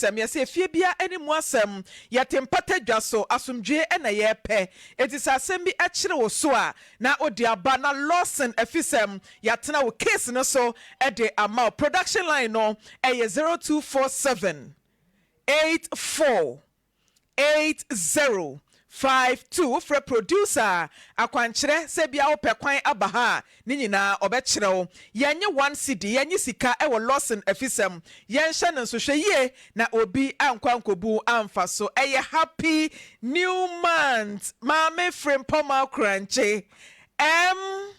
Sɛm, yɛse efie biara ne mu asɛm, yɛte mpata dwa so, asomdwoeɛ na yɛpɛ, enti sɛ asɛm bi kyere wo so a, na wode aba na Lawson Afisɛm yɛatena wo case no so de ama wo. Production line no yɛ 0247 84 8052 Wofrɛ producer a, akwankyerɛ sɛ bia wopɛ kwan aba ha a, ne nyinaa ɔbɛkyerɛ wo. Yɛnnye one cedi, yɛnnye sika wɔ Lawson afisɛm. Yɛnhyɛ no nso, hwɛ yie na obi ankɔ ankɔbu amfa so. Ɛyɛ Happy New Month Maame Frimpong Akorankye M.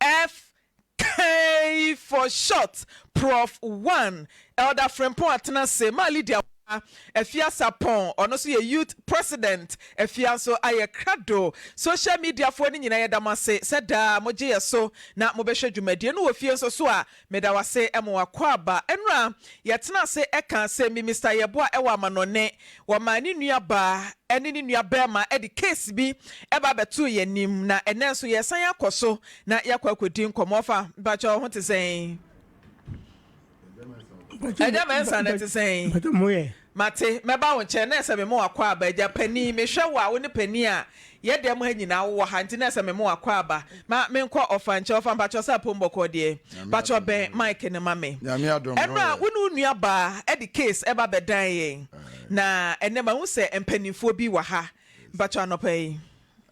FK for short, Prof one, Elder Frimpong Atenase, maa Lydia Wa, Afia Sarpong, ɔno nso yɛ Youth President, Afia nso ayɛ krado. Social media foɔ no nyinaa yɛda mo ase sɛ daa mogye yɛ so na mobɛhwɛ dwumadie no wɔ fie nso so a, meda wo ase ma w'akwaaba. Nnora yɛtenaa ase kaa asɛm bi, Mister Yeboah wɔ amanɔne, Wɔmaa ne nua baa ne ne nua barima de case bi ba bɛtoo yɛn anim, na ɛnnɛ nso yɛresan akɔ so na yɛakɔ akɔdi nkɔmmɔ. Ɔfa, mpakyɛ wo ho te sɛn? Agya Mensah na ɛte sɛn? Mate, mɛba wo nkyɛn na ɛsɛ mema wakɔ aba. Agya panin, mehwɛ wo a wo ne panin a yɛ dɛm ha nyinaa wowɔ ha nti na ɛsɛ mema wakɔ aba. Ma menkɔ ɔfa nkyɛn. Ɔfa mpakyɛ sɛ apom bɔkɔɔ deɛ. Mpakyɛ bɛn mic no ma me. Ɛno a wo ne wo nua baa de case ɛba bɛdan yɛn. Na ɛnɛ mahu sɛ mpaninfoɔ bi wɔ ha. Mpakyɛ anɔpa yi.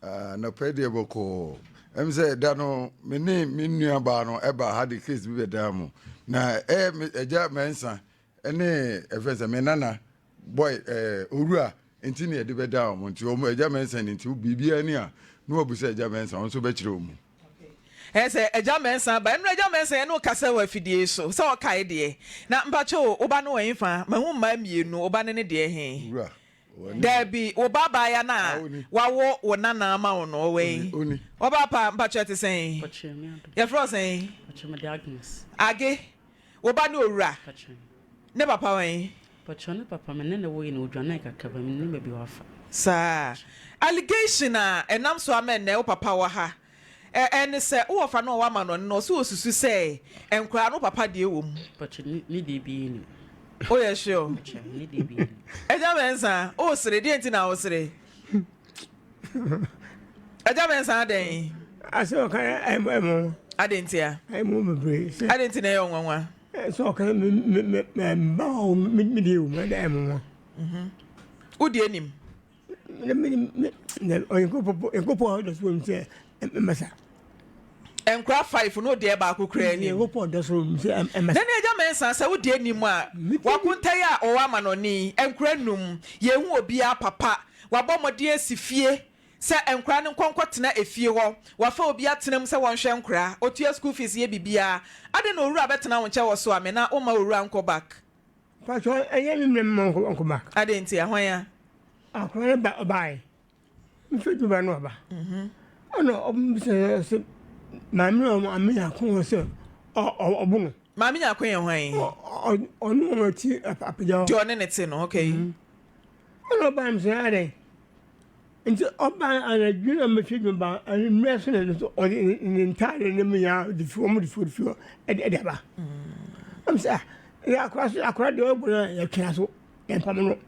Anɔpa yi deɛ bɔkɔɔ. Ɛm sɛ da no me ne me nua baa no ɛbaa ha de case bi bɛdaa mu. Na ɛyɛ me agya Mensah ɛne ɛfɛ sɛ me nana boy ɛɛ owura nti ne yɛde bɛdaa wɔn nti wɔn agya Mensah ne nti biribiara ni a na wɔbu sɛ agya Mensah wɔn nso bɛkyerɛ wɔn mu. Ɛyɛ sɛ agya Mensah aba. Ɛno agya Mensah yɛne wo kasa wɔ afidie yi so sɛ ɔkae deɛ. Na mpakyɛ o, wo ba no wɔ hefa? Mahu mmaa mmienu, wo ba no ne deɛ he? Owura. Daabi, wo ba abaayewa no a wawo wo nana ama wo no, ɔwɔ he? Ɔbaa pa, mpakyɛ ɛte sɛn? Yɛfrɛ wo sɛn? Age, wo ba ne owura? Ne papa wɔ he? Mpakyɛ ne papa me ne no woe no odwanee kakra but mennim baabi wafa. Saa. Allegation a ɛnam so ama ɛnnɛ wo papa wɔ ha ɛne sɛ wo wɔfa no a ɔwɔ amanɔne no ɔse ɔsusu sɛ nkoraa no wo papa deɛ wɔ mu. Mpakyɛ ne deɛ biaa nnim. Woyɛ sure? Mpakyɛ ne deɛ biaa nnim. Agya Mensah, wosere, deɛ nti na wosere? Agya Mensah adɛn? Asɛ ɔka ɛmo. Adɛn ntia? Ɛmo bebree. Adɛn nti na ɛyɛ ɔnwanwa? Sɛ ɔka me me me me mba hɔ me me deɛ wɔ mu ɛda ɛmo nwa. Wo deɛ nim. Me me me na ɔyɛnkopɔ nkopɔ a ɔda so wɔ mu sɛ mmɛsa. Nkora five no deɛ baako koraa nim. Nkopɔ ɔda so wɔ mu sɛ mmɛsa. Na ne agya Mensah sɛ wo deɛ nim a wakonta yi a ɔwɔ amanɔne nkora num yɛhu obiara papa wabɔ mmɔden asi fie Sɛ nkwadaa no nkɔ nkɔtena efie hɔ, wafa obi atena mu sɛ wɔnhwɛ nkwadaa, ɔtua school fees yɛ biribiara, adɛn na owura bɛtena wo nkyɛn wɔ so a me na womma owura nkɔ back? Mpakyɛw ɛnyɛ me mmerɛ mma ɔnkɔ ɔnkɔ back. Adɛn ntia? Hwan a? Akwadaa no ba ɔbaeɛ mfiri duba no ɔba ɛna ɔbisa no sɛ maame no maame nyako wɔ sɛ ɔbo no. Maame nyako yɛ hwan? Ɔno wɔn ti apagya hɔ. Deɛ ɔne ne te no okay. Ɛna ɔbaa mi sɛ adɛn Nti ɔbaa anadwo na mehwɛ dwom ba anwummerɛ so na no so ɔde ne ntaade ne mu nyinaa de fi wɔn de fi wɔde fi hɔ ɛde ɛde aba. Ɛm sɛ yɛ akora so akora deɛ ɔbɔ no yɛtwea so yɛmpam no.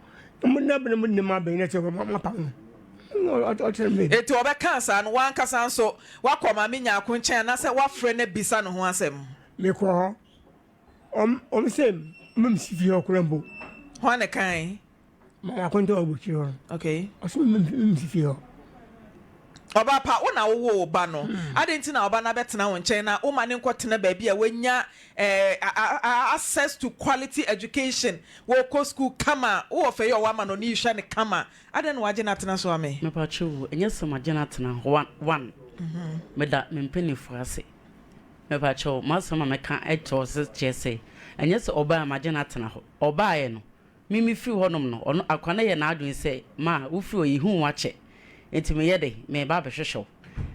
Mo na bɛn mo ne ma bɛn na kyerɛ mo apam no. Ɔkyerɛ me. Eti ɔbɛkaa saa no w'ankasa nso woakɔ Maame Nyarko nkyɛn anaasɛ woafrɛ no abisa ne ho asɛm? Mekɔɔ hɔ. Wɔn wɔn sɛ mmsi fie hɔ koraa mpo. Hwan na ɛkae? Mama akonta wɔ abukyiri hɔ. Okay. Ɔsɛ mi mi si fie hɔ. Ɔba pa, wo na wowoo wo ba no. Adɛn nti na ɔba no abɛtena wo nkyɛn na woma no nkɔtena baabi a wanya eh, access to quality education, wɔkɔ school kama, wowɔ fɛ yi a ɔwɔ ama no, ɔne yi hwɛ no kama. Adɛn na wagye no atena so ame? Mepakyɛw o, ɛnyɛ sɛ magye no atena hɔ, one, meda me mpaninfoɔ ase. Mepakyɛw, m'asɛm a mɛka kyerɛ kyerɛ sɛ, ɛnyɛ sɛ ɔbaeɛ a magye no atena hɔ. Ɔbaeɛ no, Me mefiri hɔnom no, ɔno, akoa no yɛɛ n'adwene sɛ, Ma, wofiri hɔ yi, yehuu wo akyɛ, enti meyɛ dɛn? Mereba abɛhwehwɛ wo.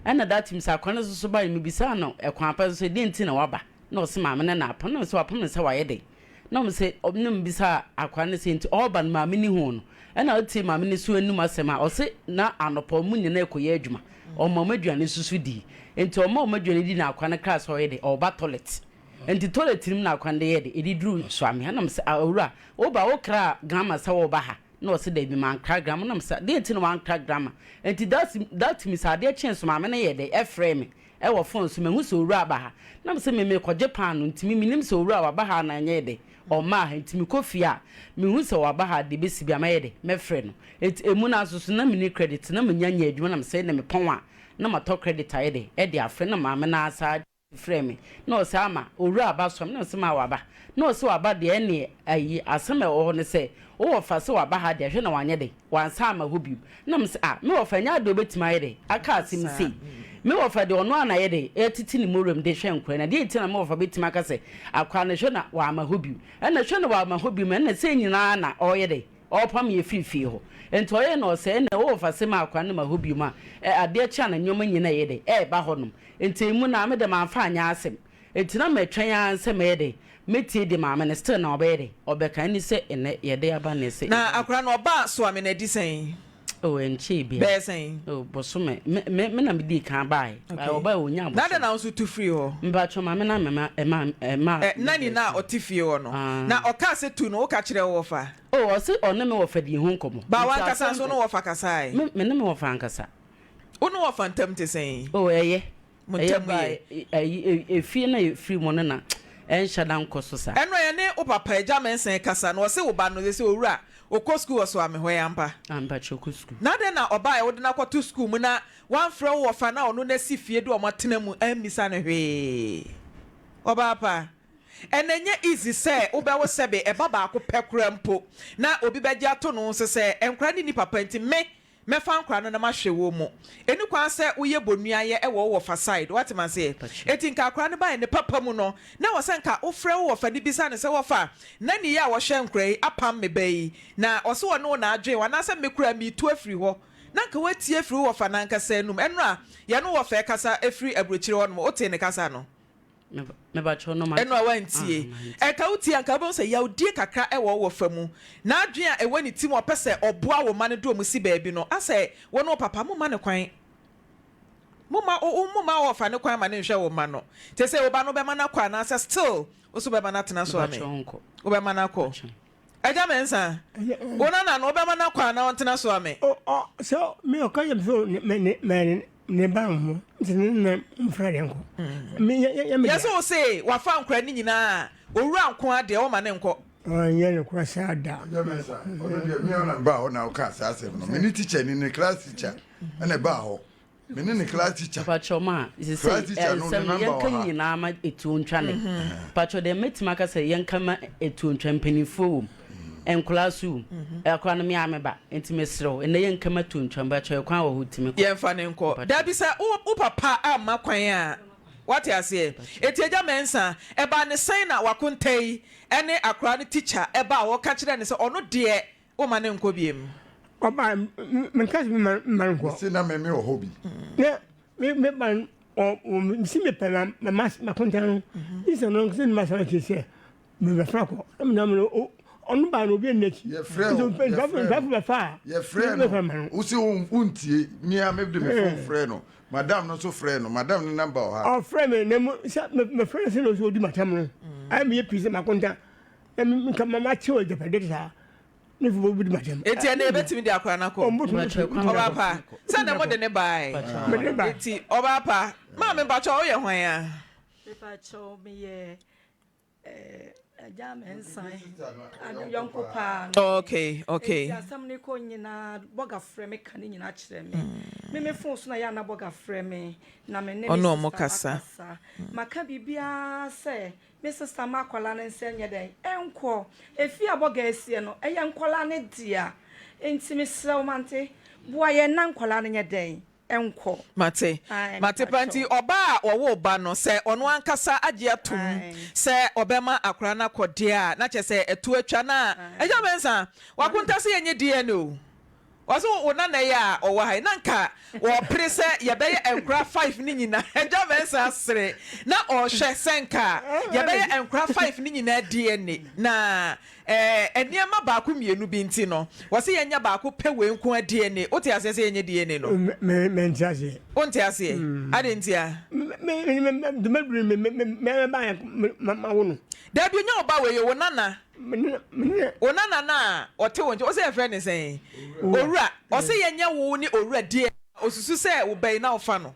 Ɛnna da tim sɛ akoa no nso so bae no, mebisaa no ɛkwan pa so sɛ, Deɛn nti na woaba? Na ɔse, Maame no na apam. Na mese, Wapam no sɛ wayɛ dɛn? Na ɔse, na mebisaa akoa no sɛ, Enti ɔreba no, maame no huu no? Ɛnna ɔtee maame no so anom asɛm a, ɔse, Na anɔpa wɔn nyinaa rekɔyɛ adwuma, ɔma wɔn aduane nso so dii. Enti ɔma wɔn aduane dii na akoa no kraa sɛ ɔreyɛ dɛn? Ɔreba tɔlɛt. Nti toilet no mu na akwan de yɛ de ɛde duru Suame ha na mesɛ ah owura woba wo kra grandma sɛ woba ha na ɔse dabi mankra grandma na mesɛ deɛ nti na wankra grandma nti that that means adeɛ kyee so maame no yɛ dɛ ɛfrɛ me ɛwɔ phone so mahu sɛ owura aba ha na mesɛ me mekɔgye paano nti me menim sɛ owura waba ha anaa nyɛ dɛ ɔmmaa ha nti mekɔ fie a mehu sɛ waba ha deɛ bɛsi bia mɛyɛ dɛ mɛfrɛ no nti ɛmu no aso so na menni credit na menya nyɛ adwuma na mesɛ na mepɔn a na matɔ credit ayɛ dɛ ɛde afrɛ na maame no asa frɛɛ me na ɔse ama owura aba soa me na mese maa waba na ɔse waba deɛ ɛneɛ ayi asɛm a ɛwɔ hɔ ne sɛ wo wɔfa sɛ waba ha deɛ hwɛ na wanyɛ dɛn wansan amma hɔ bio na mese ah me wɔfa ɛnyɛ adeɛ ɔbɛtumi ayɛ dɛn aka asɛm sei me wɔfa deɛ ɔno ara na ayɛ dɛn ɛtete ne mmɔwerɛm de hwɛ nkwadaa no deɛ nti na me wɔfa bɛtumi aka sɛ akwadaa no hwɛ na wamma hɔ bio ɛna hwɛ na wamma hɔ bio ɛna sei nyinaa na ɔreyɛ dɛn Ɔrepam yɛ firi fie hɔ. Nti ɔyɛ na ɔsɛ ɛna o ɔfa se ma akora no ma hɔ biom a ɛ adeɛ kye a na nnoɔma nyina ɛyɛ dɛ ɛɛba hɔ nom. Nti emu no a me dɛ manfa anyɛ asɛm. Nti na mɛtwɛn ara sɛ mɛyɛ dɛ mɛtie deɛ maame no still na ɔbɛyɛ dɛ ɔbɛka ɛne sɛ ɛnɛ yɛde aba ne sɛ Na ɛbi. akora no ɔbaa Soame no adi sɛn? Oh ɛnkyɛɛ biara. Bɛyɛ sɛn? Oh bosome me me me na medii kan baeɛ. Okay. Ɔbaeɛ ɔnyaa Na adɛn bosome. na wo nso tu firii hɔ? Mpakyɛw maame no na ɛma ɛma ɛmaa Ɛ me nanny brɛɛ no a so. ɔte fie hɔ no, Ah. na ɔkaa sɛ tu no woka kyerɛɛ wo wɔfa? Oh ɔse ɔne me wɔfa dii ho nkɔmmɔ. Ba Nti w'ankasa asɛm nso wo ne wɔfa kasae? Me me ne me wɔfa ankasa. Wo ne wɔfa ntam te sɛn? Oh ɛyɛ. Mo Ɛyɛ ntam ba ye? ayi efie no a yɛfiri mu no na ɛnhyɛ da nkɔ so saa. Ɛno yɛne wo papa Agya Mensah rekasa na ɔse wo ba no sese owura ɔkɔ sukuu wɔ Soame hɔ yi ampa? Ampa kyɛ ɔkɔ sukuu. Na adɛn na ɔbaeɛ wode no akɔto sukuu mu na wamfrɛ wo wɔfa na ɔno no asi fie de wɔn atena mu ammisa no hwee? Ɔbaa pa, ɛnɛ ɛnyɛ easy sɛ wobɛwo sɛbe ɛba baako pɛ koraa mpo na obi bɛgye ato no ho so sɛ nkwadaa no nni papa nti me Mɛfa nkora no na mahwɛ wɔ mu. Ɛni kwan sɛ woyɛ bonuayɛ wɔ wo wɔfa side, woate maseɛ? Enti nka akora no baeɛ ne papa mu no, na ɛwɔ sɛ nka wofrɛ wo wɔfa no bisa no sɛ, Wɔfa, nanny yi a ɔhwɛ nkora yi apam me ba yi, na ɔse ɔne wo na adwen wo, anaasɛ me koraa meretu afiri hɔ? Na nka woatie afiri wo wɔfa no ankasa anum. Ɛnora, yɛne wo wɔfa ɛkasa firi aburokyire hɔ nom, wotee ne kasa no? Ɛno a woantie. Ɛnka wotie a, anka wobɛhu sɛ yawdie kakra wɔ wo wɔfa mu. N'adwene a ɛwɔ ne tirim a ɔpɛ sɛ ɔboa wo ma no de wɔn si baabi no, asɛ wo ne wo papa momma no kwan. Momma wo momma wo wɔfa no kwan ma no nhwɛ wo mma no. Te sɛ wo ba no wobɛma no akɔ anaasɛ still wo nso wobɛma no atena so ame? Wobɛma no akɔ. Agya Mensah, wo nana no wobɛma no akɔ anaa ɔntena so ame? O ɔ sɛ me ɔka yɛ me sɛ me ne me ne ba no ho nti ne na mfra deɛ nkɔ. Me yɛ yɛ me Yɛ sɛ wo se wafa nkora no nyinaa a, owura nko ara deɛ woma no nkɔ. Ɔnyɛ no kora saa da. Agya Mensah, ɔno deɛ me ara na mebaa hɔ na wokaa saa asɛm no. Me ne teacher ni, ne class teacher ɛna ɛbaa hɔ. Me ne ne class teacher. Mpakyɛw ma Class sesei teacher no ne nsɛm no number wɔ yɛnka ha. nyinaa ma etuo ntwa ne. Mpakyɛw deɛ mɛtumi aka sɛ yɛnka ma etuo ntwa mpanimfoɔ wom, nkwadaa nso wom. Akwadaa no me ara me ba nti mesrɛ wo ɛnɛ yɛnka ma tuo ntwa mpakyɛw ɛkwan wɔ hɔ tumi kɔ. Yɛnfa no nkɔ. Mpakyɛw. Dabi sɛ wo wo papa amma kwan a wate aseɛ. Enti Agya Mensah ɛbaa ne sɛn na w'akonta yi ne akwadaa no teacher ɛbaa hɔ ka kyerɛɛ no sɛ ɔno deɛ Woma no nkɔ biem. Ɔbaa menka sɛ mema no nkɔ. Mese na me me wɔ hɔ bi. Na me me ba no ɔ mese mepɛ na na ma makonta no. Isa no sɛ ne ma sɔrɔ kyerɛ sɛ mebɛfa kɔ. Na me nam no ɔno baa no obi nna akyi. Yɛfrɛ o yɛfrɛ no bɛfa a. Yɛfrɛ no wosi wontie mia me de me phone frɛ no madam no nso frɛ no madam no number wɔ ha. Ɔfrɛ me na mu sɛ mefrɛ no sɛ na ɔsɛ ɔdi matam no. Ayɛ meyɛ pii sɛ makonta. Na nka mama kyew agyapade saa ne fo bɔ di matam. Enti ɛnɛ yɛbɛtumi de akora no akɔ? Ɔbaa pa, sɛ na mode ne bae. Enti ɔbaa pa, maame mpakyɛw woyɛ hwan a? Mepakyɛw meyɛ Agya Mensah yɔnko paa no. Okay, okay. Enti asɛm no kɔ nyinaa bɔga frɛ me ka ne nyinaa kyerɛ me. Me me phone so na yɛ ana bɔga frɛ me na me ne me Ɔne sister kasa. Maka biribiara sɛ Me sister ma akwadaa no nsa nyɛ dɛn nkɔ efie a bɔga asie no ɛyɛ nkwadaa no dea nti mesrɛ wo mante boa yɛn na nkwadaa no nyɛ dɛn nkɔ. Mate. Ae Mate paa. Nti mepakyɛw. ɔbaa a ɔwoo ba no, sɛ ɔno ankasa agye atom Ae. sɛ ɔbɛma akwadaa no akɔ deɛ a, na kyerɛ sɛ ɛto atwa. Na Ae. Agya Mensah, w'akonta sɛ yɛnyɛ DNA o. Ɔse wo nana yi a ɔwɔ ha yi na nka ɔpere sɛ yɛbɛyɛ nkora five no nyinaa Agya Mensah sere na ɔhwɛ sɛ nka yɛbɛyɛ nkora five no nyinaa DNA na ɛɛ nneɛma baako mmienu bi nti no wɔse yɛnyɛ baako pɛ wei nko ara DNA wote aseɛ sɛ yɛnyɛ DNA no? Me mente aseɛ. Wonte aseɛ? Adɛn ntia? Me me me me me me me me ba yɛ ma wo no. Dabi onyɛ wo ba wei o wo nana. Wo nana no a ɔte wo nkyɛn, wose yɛfrɛ no sɛn? Owura. Ɔse yɛnyɛ wo ne owura DNA. Osusu sɛ wo ba yi na wofa no.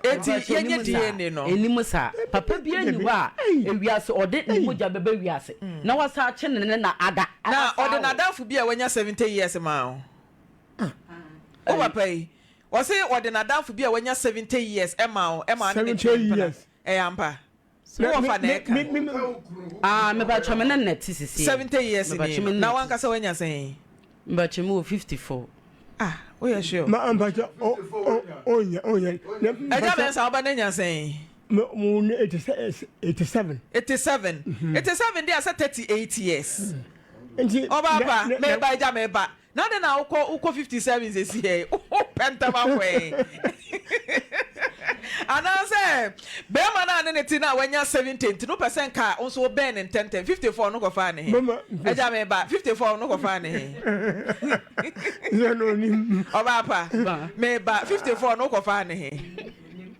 Enti yɛnyɛ DNA no. Ɛnim saa. Papa biara nni hɔ a ewiase ɔde ne mogya bɛba wiase na wasan akye ne ne na ada. Na ɔde n'adamfo bi a wanya 70 years maa wo. Wo papa yi, ɔse ɔde n'adamfo bi a wanya 70 years maa wo, ɛma wo ne no twe mpena. Ɛyɛ ampa? Wo wɔfa na ɛka. Ah mepakyɛ me ne no te sisi. 70 years ni no na wankasa wanya sɛn. Mepakyɛ me wɔ 54. Ah woyɛ sure. Ma mpakyɛ o o onya onya. Ɛgya mɛnsa woba no anya sɛn. Me mo ne 87. 87 87 deɛ sɛ 38 years. Nti ɔba pa meba agya meba. Na adɛn na wokɔ wokɔ 57 sɛsi ɛ wopɛ ntɛm akɔ ɛ anaasɛ bɛrima no a ne ne te no a wanya 70 nti no wopɛ sɛ nka wo nso wobɛn ne ntɛmntɛm 54 no kɔfaa ne he agya me ba 54 no kɔfaa ne he ɔbaa pa me ba 54 no kɔfaa ne he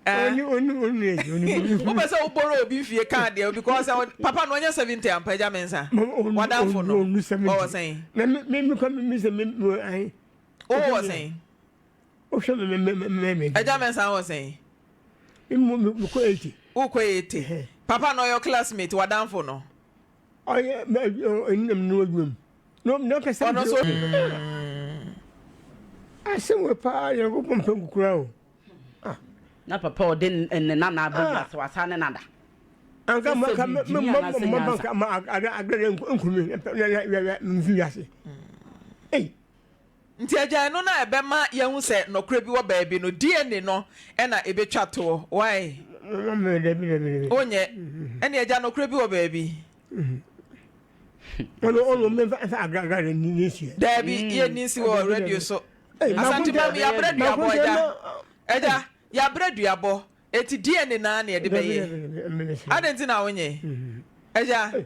Wopɛ sɛ woboro obi mfie kaa deɛ because papa no ɔnyɛ 70 ampa agya me nsa wadamfo no ɔwɔ sɛn wowɔ sɛn agya me nsa wɔ sɛn wokɔ 80 papa no ɔyɛ classmate wadamfo no ɔyɛ ɛnam no adwuma mu na ɔkasa ɔno nso asɛm wɔ paa yɛnkɔpɔ mpɛ nkukura o Ah. Na papa ɔde ne nana aba ah. wiase wasa ne nada. Anka ma ka ma ma ma ma ka ma ada agrɛ nkumi na na na mfi wiase. Ei. Nti agya ɛno na ɛbɛma yɛhu sɛ nɔkorɛ bi wɔ baabi no DNA no ɛna ɛbɛtwa toɔ why? Wonyɛ ɛne agya nɔkorɛ bi wɔ baabi. Ɔno ɔno mmefa ɛfa agragra ne ne nsia. Daabi yɛ ni nsi wɔ radio so. Asante ma mu yabrɛ duabɔ agya. Agya yabrɛ duabɔ eti DNA naa na yɛde bɛyɛ. Adɛn nti na wonyɛ? Agya.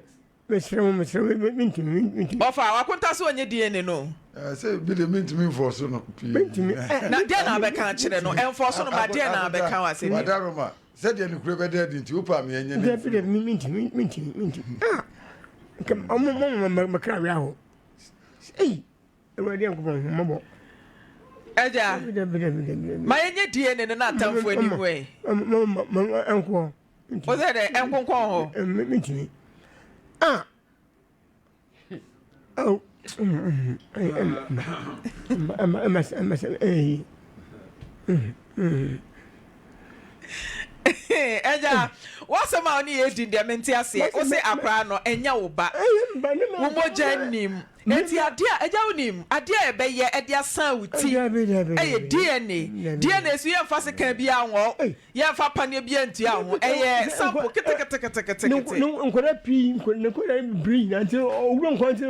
Mesrɛ mo mesrɛ mo mentumi mentumi. Ɔfa wakonta so ɔnyɛ DNA no. Sɛ bi de mentumi nfɔso no pii. Mentumi. Na deɛ na abɛka akyerɛ no ɛnfɔso no ba deɛ na abɛka wɔ asɛm. Wadaroma Sɛdeɛ nokorɛ bɛda adi nti, wopɛ a me ɛnyɛ ne Dabi dabi mentumi mentumi mentumi ah nka ɔmo mo mo mo kra wia hɔ ei Awurade Nyankopɔn hu mmɔbɔ. Agya, ma yɛnyɛ DNA no na atamfo ani hu ɛ. Mo mo mo ɛnkoɔ. Wo sɛ dɛ ɛnkonkɔn hɔ. Mentumi ah. Oh, ɛgya wasɛm a ɔne yɛ di deɛ mente aseɛ wo se akora no ɛnyɛ wo ba wo mogya nim enti adeɛ a ɛgya wo nim adeɛ a ɛbɛyɛ ɛde asan wo ti ɛyɛ DNA DNA so yɛmfa sekan biara nwɔ Yɛnfa paneɛ biara ntua ho, ɛyɛ sample keteketekete. Nkwadaa pii, nkwadaa bebree nyinaa nti owura nkoa nti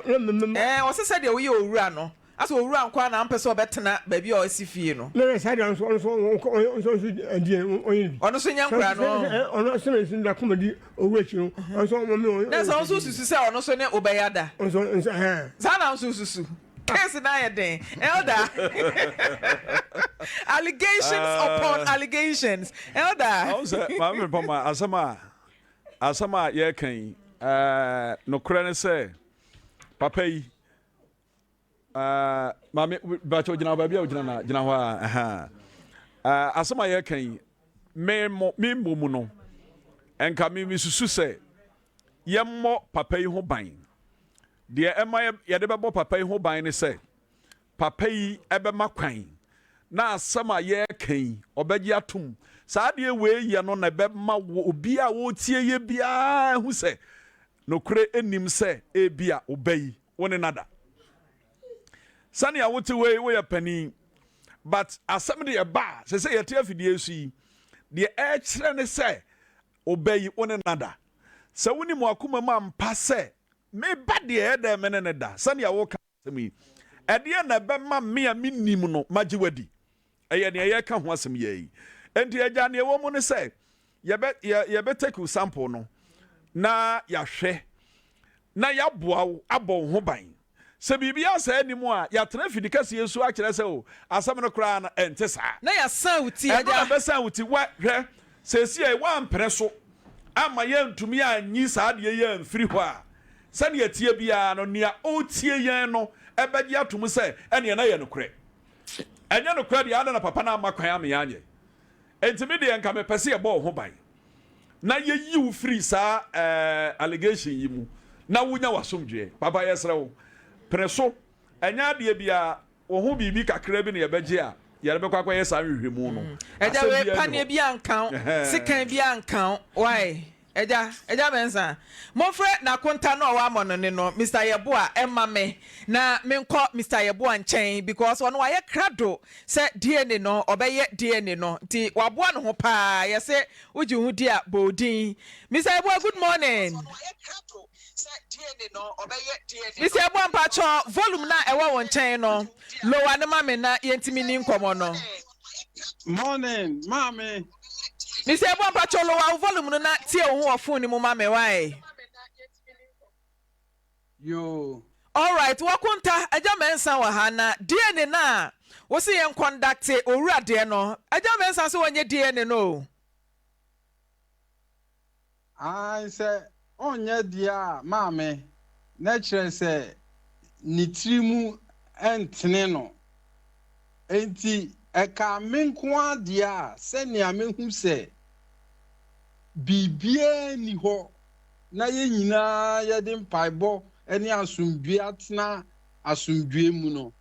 na me. Ɛɛ ɔse sɛdeɛ woyɛ owura no, asɛ owura nkoa na ampɛ sɛ ɔbɛtena baabi a ɔsi fie no. Na na saa deɛ ɔno nso ɔno nso ɔno nso deɛ ɔnyɛ bi. Ɔno nso nyɛ nkwadaa no. Ɔno nso na nso da kɔma di owura akyi no ɔno nso ɔmo mi. Na sɛ ɔno nso susu sɛ ɔno nso ne wobɛyɛ ada. Ɔno nso nso ɛhɛn. Saa na nso susu. Case no ayɛ den. Elder. Allegations uh, upon allegations. Elder. Ɔn sɛ maame pama asɛm a asɛm a yɛreka yi ɛɛ nokorɛ ne sɛ papa yi ɛɛ maame bàtɛ ogyina baabi a ogyina na gyina hɔ a ɛhɛn ɛɛ asɛm a yɛreka yi me mo me mbɔ mu no nka me me susu sɛ yɛmmɔ papa yi ho ban. Deɛ ɛma yɛde bɛbɔ papa yi ho ban ne sɛ, papa yi bɛma kwan na asɛm a yɛreka yi, ɔbɛgye atom. Saa adeɛ wei yɛ no na ɛbɛma obiara a ɔretie yɛ biara ahu sɛ nokorɛ nnim sɛ ebia wo ba yi, wo ne no ada. Sɛnea wote hɔ yi, woyɛ panin, but asɛm deɛ ɛba a, sɛ sɛ yɛte afidie so yi, deɛ ɛrekyerɛ ne sɛ wo ba yi, wo ne no ada. Sɛ wonim w'akoma mu ampa sɛ Me ba deɛ, ɛyɛ dɛn me ne no da? Sɛdeɛ woreka asɛm yi. Ɛdeɛn na ɛbɛma me a mennim no magye wo adi? Ɛyɛ nea yɛreka ho asɛm yi ara yi. Enti agya, nea ɛwɔ mu ne sɛ, yɛbɛ, yɛ, yɛbɛ take wo sample no na yɛahwɛ na yɛaboa wo abɔ wo ho ban. Sɛ biribiara saa nni mu a, yɛatena afidi kɛseɛ so akyerɛ sɛ o, asɛm no koraa no, ɛnte saa. Na yɛasan wo ti, Ɛno na agya. ɛbɛsan wo ti. Wɛ, hwɛ, seesei woampene so amma yɛantumi anyi saa adeɛ yi amfiri hɔ a, sɛdeɛ ɛteɛ biara no, nea ɔretie yɛn no bɛgye atom sɛ ɛnneɛ na ɛyɛ nokorɛ. Ɛnyɛ nokorɛ deɛ, adɛn na papa no amma kwan amma yɛanyɛ? Enti me deɛ nka mepɛ sɛ yɛbɔ wo ho ban na yɛyi wo firi saa eh, allegation yi mu na wonya w'asomdwoeɛ. Papa yɛsrɛ wo, pene so. Ɛnyɛ adeɛ biara, wo ho biribi kakra bi na yɛbɛgye a yɛde bɛkɔ akɔyɛ saa nhwehwɛmu no. Agya Asɛm wei biara nni paneɛ hɔ. bi anka wo, sekan bi anka wo, why? Agya, Agya Mensah, momfrɛ n'akonta no a ɔwɔ amɔnone no, Mister Yeboah, mma me na menkɔ Mister Yeboah nkyɛn because ɔno wayɛ krado sɛ DNA no, ɔbɛyɛ DNA no nti waboa ne ho paa, yɛse wogye wo ho di a, bɔ wo din. Mister Yeboah, good morning. Mister Yeboah, mpakyɛ volume no a ɛwɔ wo nkyɛn no, lower no ma me na yɛntumi nni nkɔmmɔ no. Morning, maame. Mister Eboah mpakyɛw lower wo volume no na tie wo ho wɔ phone no mu ma me wai. Yoo. Alright Wakonta, Agya Mensah wɔ ha na DNA no a wose yɛn conducte owura deɛ no, Agya Mensah se ɔnyɛ DNA no o. Aane sɛ ɔnyɛ deɛ a maame, na kyerɛ sɛ ne tiri mu ntene no. Enti ɛkaa me nko ara deɛ a sɛnea mehu sɛ biribiara nni hɔ na yɛn nyinaa yɛde mpaebɔ ne asomdwoeɛ atena asomdwoeɛ mu no,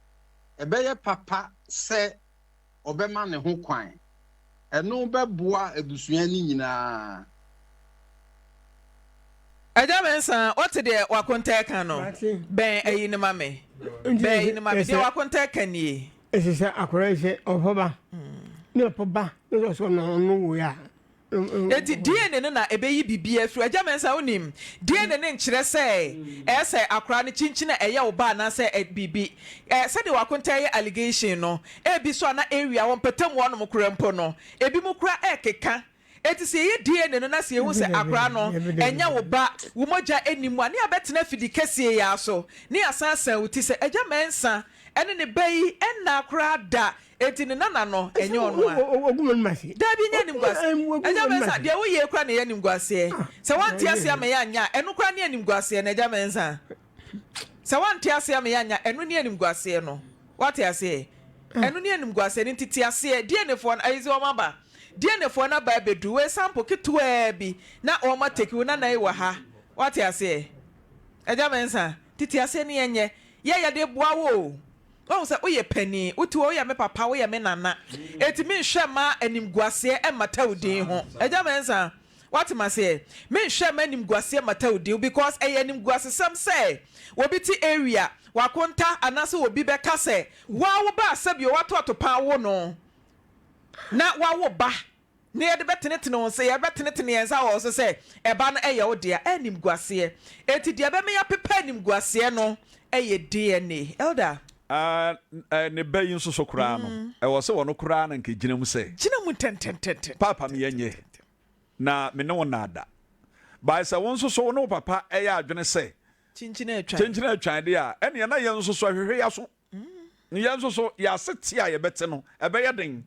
ɛbɛyɛ papa sɛ ɔbɛma ne ho kwan. Ɛno bɛboa abusua no nyinaa. Agya Mensah, wote deɛ w'akonta reka no? Bɛn ayi no ma me. Bɛn ayi no ma me. Deɛ w'akonta reka nie. Ɛsɛ sɛ akwadaa yi sɛ ɔfa ba ne ɔpɛ ba ne sɛ ɔsɛ ɔno ɔno wo ya. Enti DNA no na ɛbɛyi biribiara afiri hɔ. Agya Mensah wonim, DNA no nkyerɛ sɛ ɛyɛ sɛ akwadaa no kyinkyin a ɛyɛ wo ba anaasɛ biribi. Sɛdeɛ w'akonta reyɛ allegation no, ebi nso a na area hɔ mpɔtam hɔnom koraa mpo no, ebinom koraa rekeka. Enti sɛ yɛyɛ DNA no na sɛ yɛhu sɛ akwadaa no, ɛnyɛ wo ba, wo mogya nni mu a, ne yɛabɛtena afidi kɛseɛ yi ara so, ne yɛasan asan wo ti sɛ Agya Mensah ne ne ba yi nnaa koraa da, enti ne nana no, ɛnyɛ ɔno a. Dabi, ɛnyɛ animguaseɛ. Agya Mensah, deɛ woyɛ yi koraa na ɛyɛ animguaseɛ. Sɛ woante aseɛ ama yɛanyɛ a, ɛno koraa ne animguaseɛ no, Agya Mensah. Sɛ woante aseɛ ama yɛanyɛ a, ɛno ne animguaseɛ no. Woate aseɛ? Ɛno ne animguaseɛ no. Nti te aseɛ. DNA foɔ no, ayi sɛ wɔn aba. DNA foɔ no aba abɛduru. Wei sample ketewaa bi na wɔn atake wo nana yi wɔ ha. Woate aseɛ? Agya Mensah, nti te aseɛ ne yɛnyɛ. Yɛ yɛde boa wo o. Woahu sɛ woyɛ panin. Wote hɔ, woyɛ me papa, woyɛ me nana. Enti menhwɛ mma animguaseɛ mmata wo din ho. Agya Mensah. Wate maseɛ? Menhwɛ mma animguaseɛ mmata wo din because ɛyɛ animguasesɛm sɛ obi te area, wakonta anaasɛ obi bɛka sɛ woa wo ba a sɛbio woato atopa awo no na woawo ba na yɛde bɛtenetene wo nsa, yɛbɛtenetene yɛn nsa wɔ wo so sɛ ɛba no ɛyɛ wo dea. Ɛyɛ animguaseɛ. Enti deɛ ɛbɛma yɛapepa animguaseɛ no yɛ DNA. Elder. Ah, ne ba yi nso so koraa no, ɛwɔ sɛ ɔno koraa na nka gyina mu sɛ. Gyina mu ntɛntɛntɛntɛm. Paapa me yɛnyɛ na me ne wo nnaada. By sɛ wo nso so wo ne wo papa yɛ adwene sɛ. Kyinkyin atwan. Kyinkyin atwan deɛ a, ɛneɛ na yɛn nso so ɛhwehwɛ yɛaso. Yɛn nso so yɛn ase te a yɛbɛte no, ɛbɛyɛ den.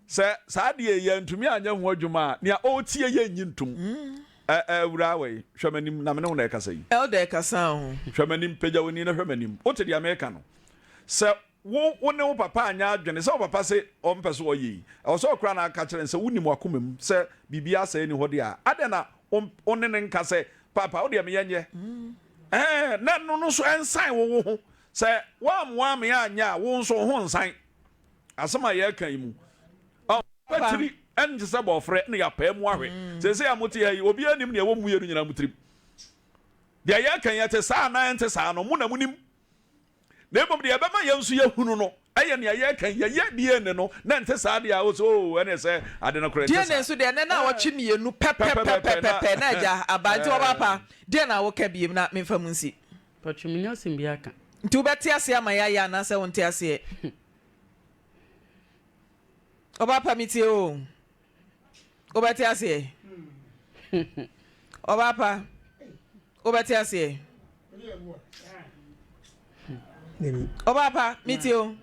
Sɛ saa adeɛ yi yɛantumi anyɛ ho adwuma a, nea ɔretie yɛn nnye ntom. Ɛ, ɛ, awuraa wei, hwɛ m'anim, na me ne wo na ɛrekasa yi. Elder ɛkasa o. Hwɛ m'anim, pagya w'ani na hwɛ m'anim. Wote deɛ mereka no? Sɛ wo, wo ne wo papa anyɛ adwene, sɛ wo papa se ɔmpɛ sɛ ɔyɛ yi, ɛwɔ sɛ ɔkora na aka kyerɛ no sɛ wonim w'akoma mu sɛ biribiara sɛɛ nni hɔ deɛ a, adɛn na wo, wo ne no nka sɛ, Paapa, wo deɛ meyɛ nyɛ. Ɛɛ, na ɛno no nso ɛnsan wo wo ho. Sɛ woammoa me anyɛ a, wo nso wo ho nsan. Asɛm a yɛreka yi mu, ɔmfa tiri nte sɛ bɔɔfrɛ na yɛapae mu ahwɛ. Seesei a mote ha yi, obiara nnim nea ɛwɔ mo mmienu nyinaa mo tirim. Deɛ yɛreka yi, ɛte saa anaa ɛnte saa no, mo na monim. Na mmom deɛ ɛbɛma yɛn nso yɛahunu no yɛ nea yɛreka yi, yɛyɛ DNA no na ɛnte saa deɛ a, wose, oo, ɛne sɛ ade no koraa ɛnte DNA saa. nso deɛ, ɛnnɛ naawɔtwe mmienu pɛpɛpɛpɛpɛ na agya aba. Nti ɔba pa, deɛn na woka biom na memfa mu nsi? Mpakyɛw menni asɛm biara ka. Nti wobɛte aseɛ ama yɛayɛ anaasɛ wonte aseɛ? Ɔba pa metie o. Wobɛte aseɛ? Ɔba pa wobɛte aseɛ? Ɔba pa metie o.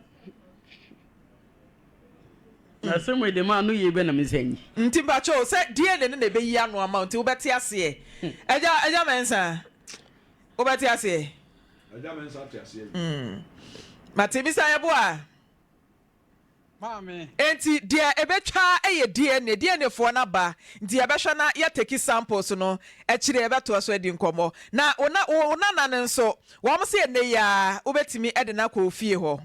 Na asɛm wei de ma ano yie bɛ na me nsa nyi. Nti mpakyɛ o sɛ DNA no na ɛbɛyi ano ama wo nti wobɛte aseɛ. Agya Agya Mensah wobɛte aseɛ? Agya Mensah te aseɛ yi. Mate Mister Yeboah. Maame. Enti deɛ ɛbɛtwa yɛ DNA, DNA foɔ no aba nti yɛbɛhwɛ na yɛ take samples no akyire yɛbɛtoa so adi nkɔmmɔ. Na wo na wo nana no nso wɔn se ɛnnɛ yi ara wobɛtumi de no akɔ wo fie hɔ.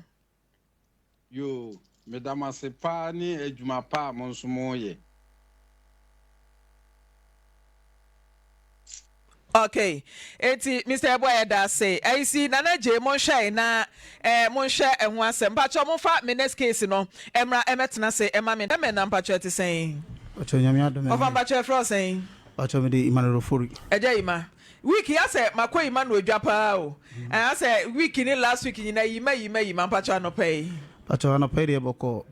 Yoo, meda mo ase paa ne adwuma pa a mo nso moreyɛ. Ok enti Mister Yeboah yɛda ase. Ayi si Nana Adjei monhwɛ na eh monhwɛ ɛho asɛm. Mpakyɛw momfa me next case no mmra ɛmɛtena ase ɛma me. Amen na mpakyɛw ɛte sɛn? Mpakyɛw Nyame adom ɛyɛ. Ɔfa mpakyɛw yɛfrɛ wo sɛn? Mpakyɛw mede Emmanuel Ofori. Agya Yima. Week yi asɛ makɔ Yima no adwa paa o. Ɛɛ asɛ week ne last week nyinaa Yima Yima Yima mpakyɛw anɔpa yi. Mpakyɛw anɔpa yi deɛ bɔkɔɔ.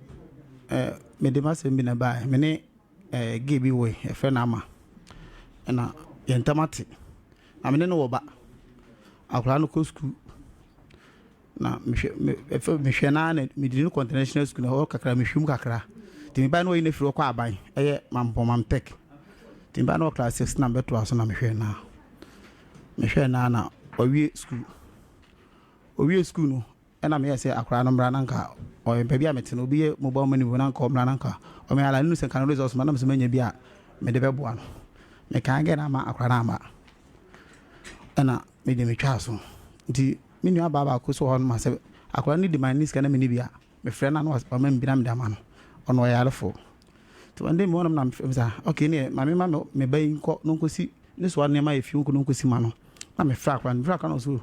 Eh mede m'asɛm bi na ɛbaeɛ. Me ne eh gay bi woe yɛfrɛ no Ama. Ɛna yɛn ntam ate. Na me ne no wɔ ba. Akwadaa no kɔ sukuu. Na mehwɛ me ɛfɛ mehwɛ no ara na mede no kɔ international school na hɔ kakra mehwɛ mu kakra. Nti mebae na wɔyi no afiri hɔ kɔ aban ɛyɛ Mampɔn Mamtech. Nti mebae na ɔwɔ class 6 na mebɛtoa so na mehwɛ no ara. Mehwɛ no ara na wawie school. Owie school no ɛna meyɛɛ sɛ akwadaa no mmra na nka ɔyɛ baabi a mete no obi yɛ mobile money wɔ na nka ɔmmra na nka ɔmmɛyɛ ala ne nu sɛ nka no results ma na mesɛ manya bi a mede bɛboa no. Mekaa gɛ no ama akwadaa no amma. Ɛna mede metwaa so. Nti me nua baa baako so wɔ hɔ nom a sɛ akwadaa no di ma ne sika na menni bi a, mefrɛ no a na wama me bi na mede ama no. Ɔno ɔyɛ yarefoɔ. Nti one day mewɔ nom na mefrɛ no sɛ okay neɛ ma memma me ba yi nkɔ na ɔnkɔsi ne soa nneɛma yɛ fie nkɔ na ɔnkɔsi ma no. Na mefrɛ akwadaa no, mefrɛ akwadaa no ɔse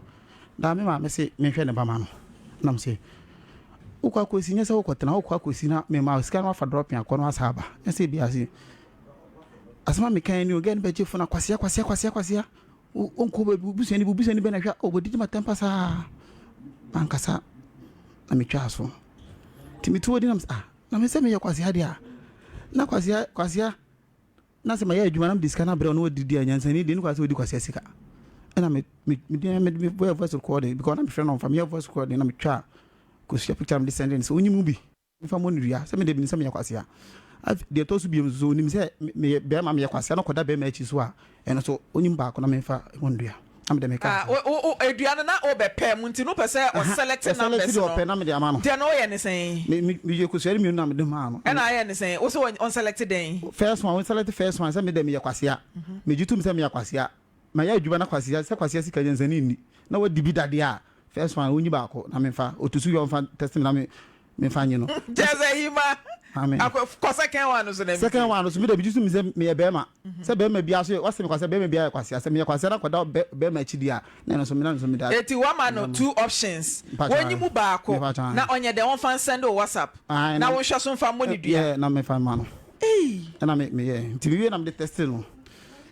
daa me maame se menhwɛ ne ba ma no. Na mese wokɔ akɔsi nyɛ sɛ wokɔtena wokɔ akɔsi na mema sika no wafa dropping akɔ na wasa aba. Nyɛ sɛ ebia se asɛm a meka ni o, gɛɛ no bɛgye fo na kwasea kwasea kwasea kwasea. Ɔnkɔ baabi, busuani bi, busuani bɛn na hwɛ, ɔbɛdidi m'atɛm pasaa. Mankasa na metwaa so. Nti metu hɔ di na mesɛ, ah, na me sɛ meyɛ kwasea deɛ a, na kwasea, kwasea, na sɛ mayɛ adwuma na mede sika no abrɛ wo na wadidi a, nyansani deɛ, ɛni kwan sɛ ɔdi kwasea sika. Ɛna me, me, me, me, me, meyɛ voice recording, because na mefrɛ no ɔmfa, meyɛ voice recording na metwaa kosua picture na mede sɛnde no sɛ ɔnyi mu bi. Mfa mmɔ no dua sɛ me deɛ menim sɛ meyɛ kwasea. Afei deɛ ɛtɔ so bio nso, ɔnim sɛ meyɛ barima, meyɛ kwasea na ɔkɔda barima akyi so a, ɛno nso ɔnim baako na memfa mmɔ no dua. Na mede mekaa Ah, saa. wo, wo, dua no na wobɛpɛ mu nti no wopɛ sɛ Aha, ɔselect ɔselect numbers deɛ ɔpɛ no. na mede ama no. Deɛ no woyɛ ne sɛn? Me, me, meyɛ kosua no mmienu na mede maa no. Ɛna ayɛ ne sɛn? Wo sɛ ɔnselect dɛn? First one, ɔnselect first one sɛ me deɛ meyɛ kwasea. Megye tom sɛ meyɛ kwasea. Mayɛ adwuma na kwasea sɛ kwasea sika nyansani nni na wadi bi da deɛ a first one wonyi baako na menfa otusu yɛ ɔnfa test me na me menfa nye no. Kyerɛ sɛ hima Maame. akɔ kɔ second one no so na mi Second tie. one no so me deɛ megye tom sɛ meyɛ bɛɛma sɛ bɛɛma biara so yɛ wase me kwasea bɛɛma biara yɛ kwasea sɛ meyɛ kwasea na kɔda bɛ bɛɛma akyi deɛ a na ɛno nso me na nso meda. Eti wama no two options Mpakyɛw wonyi ae mu baako mepakyɛw ae. na ɔnyɛ dɛn ɔnfa nsɛnde wo WhatsApp Ae na na wonhwɛ so nfa mmɔ ne dua. yeah na mefa mma no. Ei. Ɛna me meyɛɛ nti mewie na mede teste no.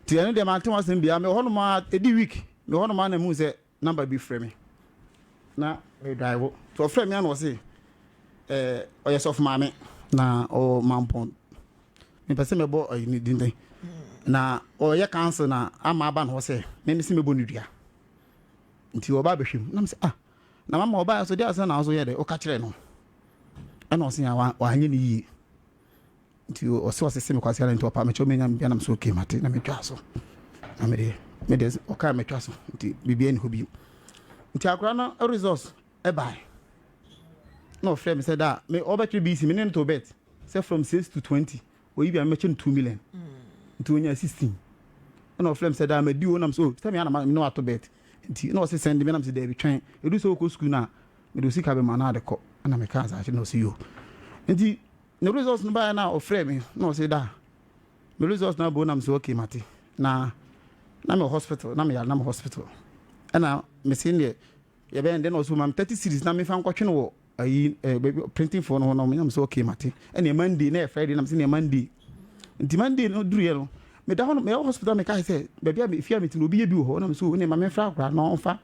Nti ɛno deɛ mante ho asɛm biara. Mewɔ hɔnom ara, ɛdi week, mewɔ hɔnom ara na mehu sɛ number bi frɛ me. Na me drive. Nti ɔfrɛ me a na ɔse eh, ɔyɛ sɔfo maame na ɔwɔ Mampɔn. Mepɛ sɛ mɛbɔ ɔyi ne din dɛn. Na ɔyɛ council na ama aba ne hɔ sɛ me mese mɛbɔ ne dua. Nti ɔba abɛhwɛ mu. Na mese ah, na mama ɔbaeɛ so deɛ asɛ na wo so yɛ dɛ, woka kyerɛ no. Ɛna ɔse ah, wanyɛ ne yie. Nti ɔse ɔsese me kwasea no nti ɔpa mekyɛw menya me bia na mesɛ okay mate na metwaa so na mede mede ɔkaa metwa so nti biribiara ni hɔ bio nti akora no results ɛbae na ɔfrɛ me sɛ da me ɔbɛtwerɛ BC me ne no to bet sɛ from 6 to 20 oyi bia mɛkyɛ no 2 million nti onya 16 ɛna ɔfrɛ me sɛ da madi o nam sɛ o sɛ me ana me ne wato bet nti na ɔse send me nam sɛ daabi twɛn ɛdu sɛ wokɔ sukuu no a mede wo sika bɛma na ade kɔ ɛna mekaa saa kyerɛ na ɔse yo nti Ne results no baeɛ na ɔfrɛɛ me na ɔse da me results no abɔ na mese okay mate na na mewɔ hospital na meyare na me hospital ɛna mese neɛ yɛbɛyɛ deɛ na ɔse ma me 30 series na mefa nkɔtwe no wɔ ayi eh, baabi printing foɔ no hɔ na ɔmo mese okay mate ɛneɛ Monday na yɛ Friday na mese neɛ Monday nti Monday no duruiɛ no meda hɔ no mewɔ hospital mekae sɛ baabi a fie a mete no obi yɛ bi wɔ hɔ na mese o neɛ ma memfrɛ akora na ɔmfa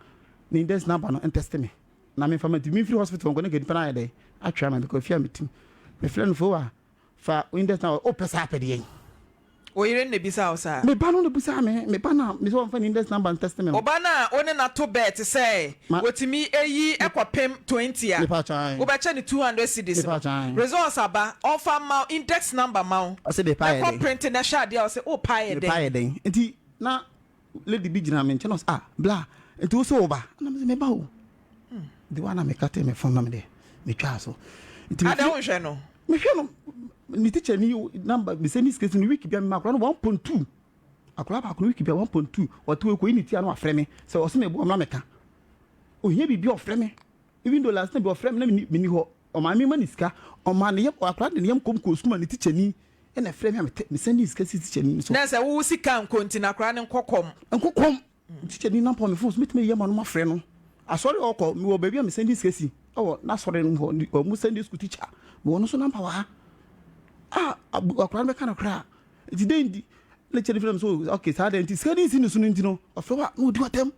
ne index number no ntɛste me. na memfa ma nti memfiri hospital nkɔ na nka nipa no ayɛ dɛn atwe ama me because fie a metim mefrɛ no fo a fa index na wopɛ saa apɛdeɛ yi. Wo yere no na ebisaa wo saa? Me ba no na ebisaa me. Me ba no a mese ɔmfa ne index number ntɛste me no. Wo ba no a wo ne no ato bet sɛ otumi yi kɔpem 20 a, wobɛkyɛ no 200 cedis no, results aba, ɔmfa mma wo, index number ma wo, Ɔse mepa na ayɛ kɔ dɛn? print na hwɛ adeɛ a ɔse wopa ayɛ Mepa dɛn? ayɛ dɛn? Nti na lady bi gyina me nkyɛn na ɔse ah bla, nti wo se wo ba? Ɛna mese me ba o. Nti hɔ a na me katee me phone na mede metwaa so. Nti Adɛn mefiri wonhwɛ no? mehwɛ no ne teacher ni number me sɛ ne sika si no week bia mema akwadaa no 1.2 akwadaa baako no week bia 1.2 ɔte hɔ kɔyi ne ti a na wafrɛ me sɛ ɔsɛ meboa mmra mɛka ohia biribi a ɔfrɛ me even though last time bi ɔfrɛ me na menni hɔ ɔmaa me ma ne sika ɔmaa ne yam akwadaa de ne yam kɔm kɔɔ sukuu ma ne teacher ni ɛna ɛfrɛ me a mete me send sika si teacher ni so Na sɛ wo sika nkɔ nti na akwadaa no nkɔ kɔm. Nkɔ kɔm Teacher ni number wɔ me phone so mɛtumi ayi ama no mafrɛ no. Asɔre a ɔkɔ mewɔ baabi a me sɛnde sika si wɔ n'asɔre no mu hɔ ɔmo Sunday school teacher mewɔ no nso number wɔ ha. Ah akwadaa no bɛka no koraa nti dɛn nti na teacher no frɛ me so okay saa dɛn nti sika no nsi ne so no nti no ɔfrɛ wa na ɔdi w'atɛm.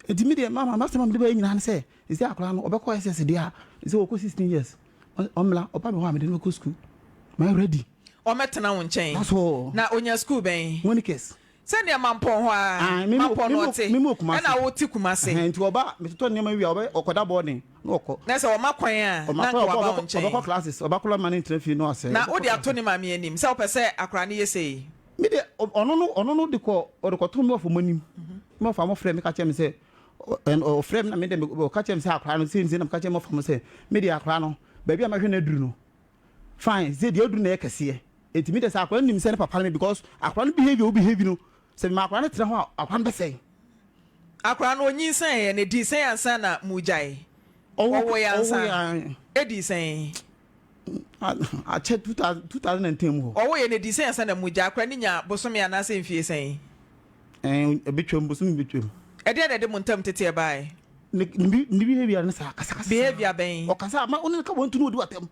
Nti me deɛ mama m'asɛm a mede bɛyɛ nyinaa ne sɛ ɛsɛ akwadaa no ɔbɛkɔ SS deɛ a ɛsɛ ɔkɔ 16 years ɔmmla ɔba me hɔ a mede no bɛkɔ school mayɛ ready. Ɔmmɛtena wo nkyɛn. That's all. Na ɔnya school bɛn? Monikers. Sɛdeɛ Mampɔn hɔ ara, Mampɔn na ɔte, ɛna wote Kumase. Nti ɔba, metotɔ nneɛma wie a, ɔbɛ, ɔkɔda boarding na ɔkɔ. Na sɛ ɔma kwan a, na anka waba wo nkyɛn. Ɔbɛkɔ classes, ɔba koraa ma no ntena fie na wasɛe. Na wode ato ne maame anim sɛ wopɛ sɛ akwadaa no yɛ sei? Me deɛ, ɔno no, ɔno no de kɔ, ɔde kɔtoo me wɔfa mo anim. Me wɔfa mo frɛɛ me ka kyerɛɛ me sɛ, ɔfrɛɛ me na me deɛ, ɔka kyerɛɛ me sɛ akwadaa no sei ne sei na meka kyerɛɛ me wɔfa mo sɛ, me deɛ akwadaa no, baabi a mɛhwɛ no aduru no, Fine sɛ deɛ aduru na ɛyɛ kɛseɛ nti me deɛ sɛ akwadaa no nim sɛ ne papa no me because akwadaa no behavior wo behave no sɛ mema akwadaa no tena hɔ a akwadaa no bɛsɛe. Akwadaa no ɔnyinsɛn yɛ no ɛdii sɛn ansa na mo gyae? Ɔwoeɛ ansa? Ɛdii sɛn? Akyɛ 2010 mu hɔ. Ɔwoeɛ no ɛdii sɛn ansa na mo gyae? Akwadaa no nyaa bosome anaasɛ mfie sɛn? Ɛbɛtwam bosome bɛtwam. Ɛdeɛn na ɛde mo ntam teteɛ baeɛ? Ne ne behavior ne saa kasakasa. Behavior bɛn? Ɔkasa ama wo ne no ka wɔn tu na ɔdi w'atɛm.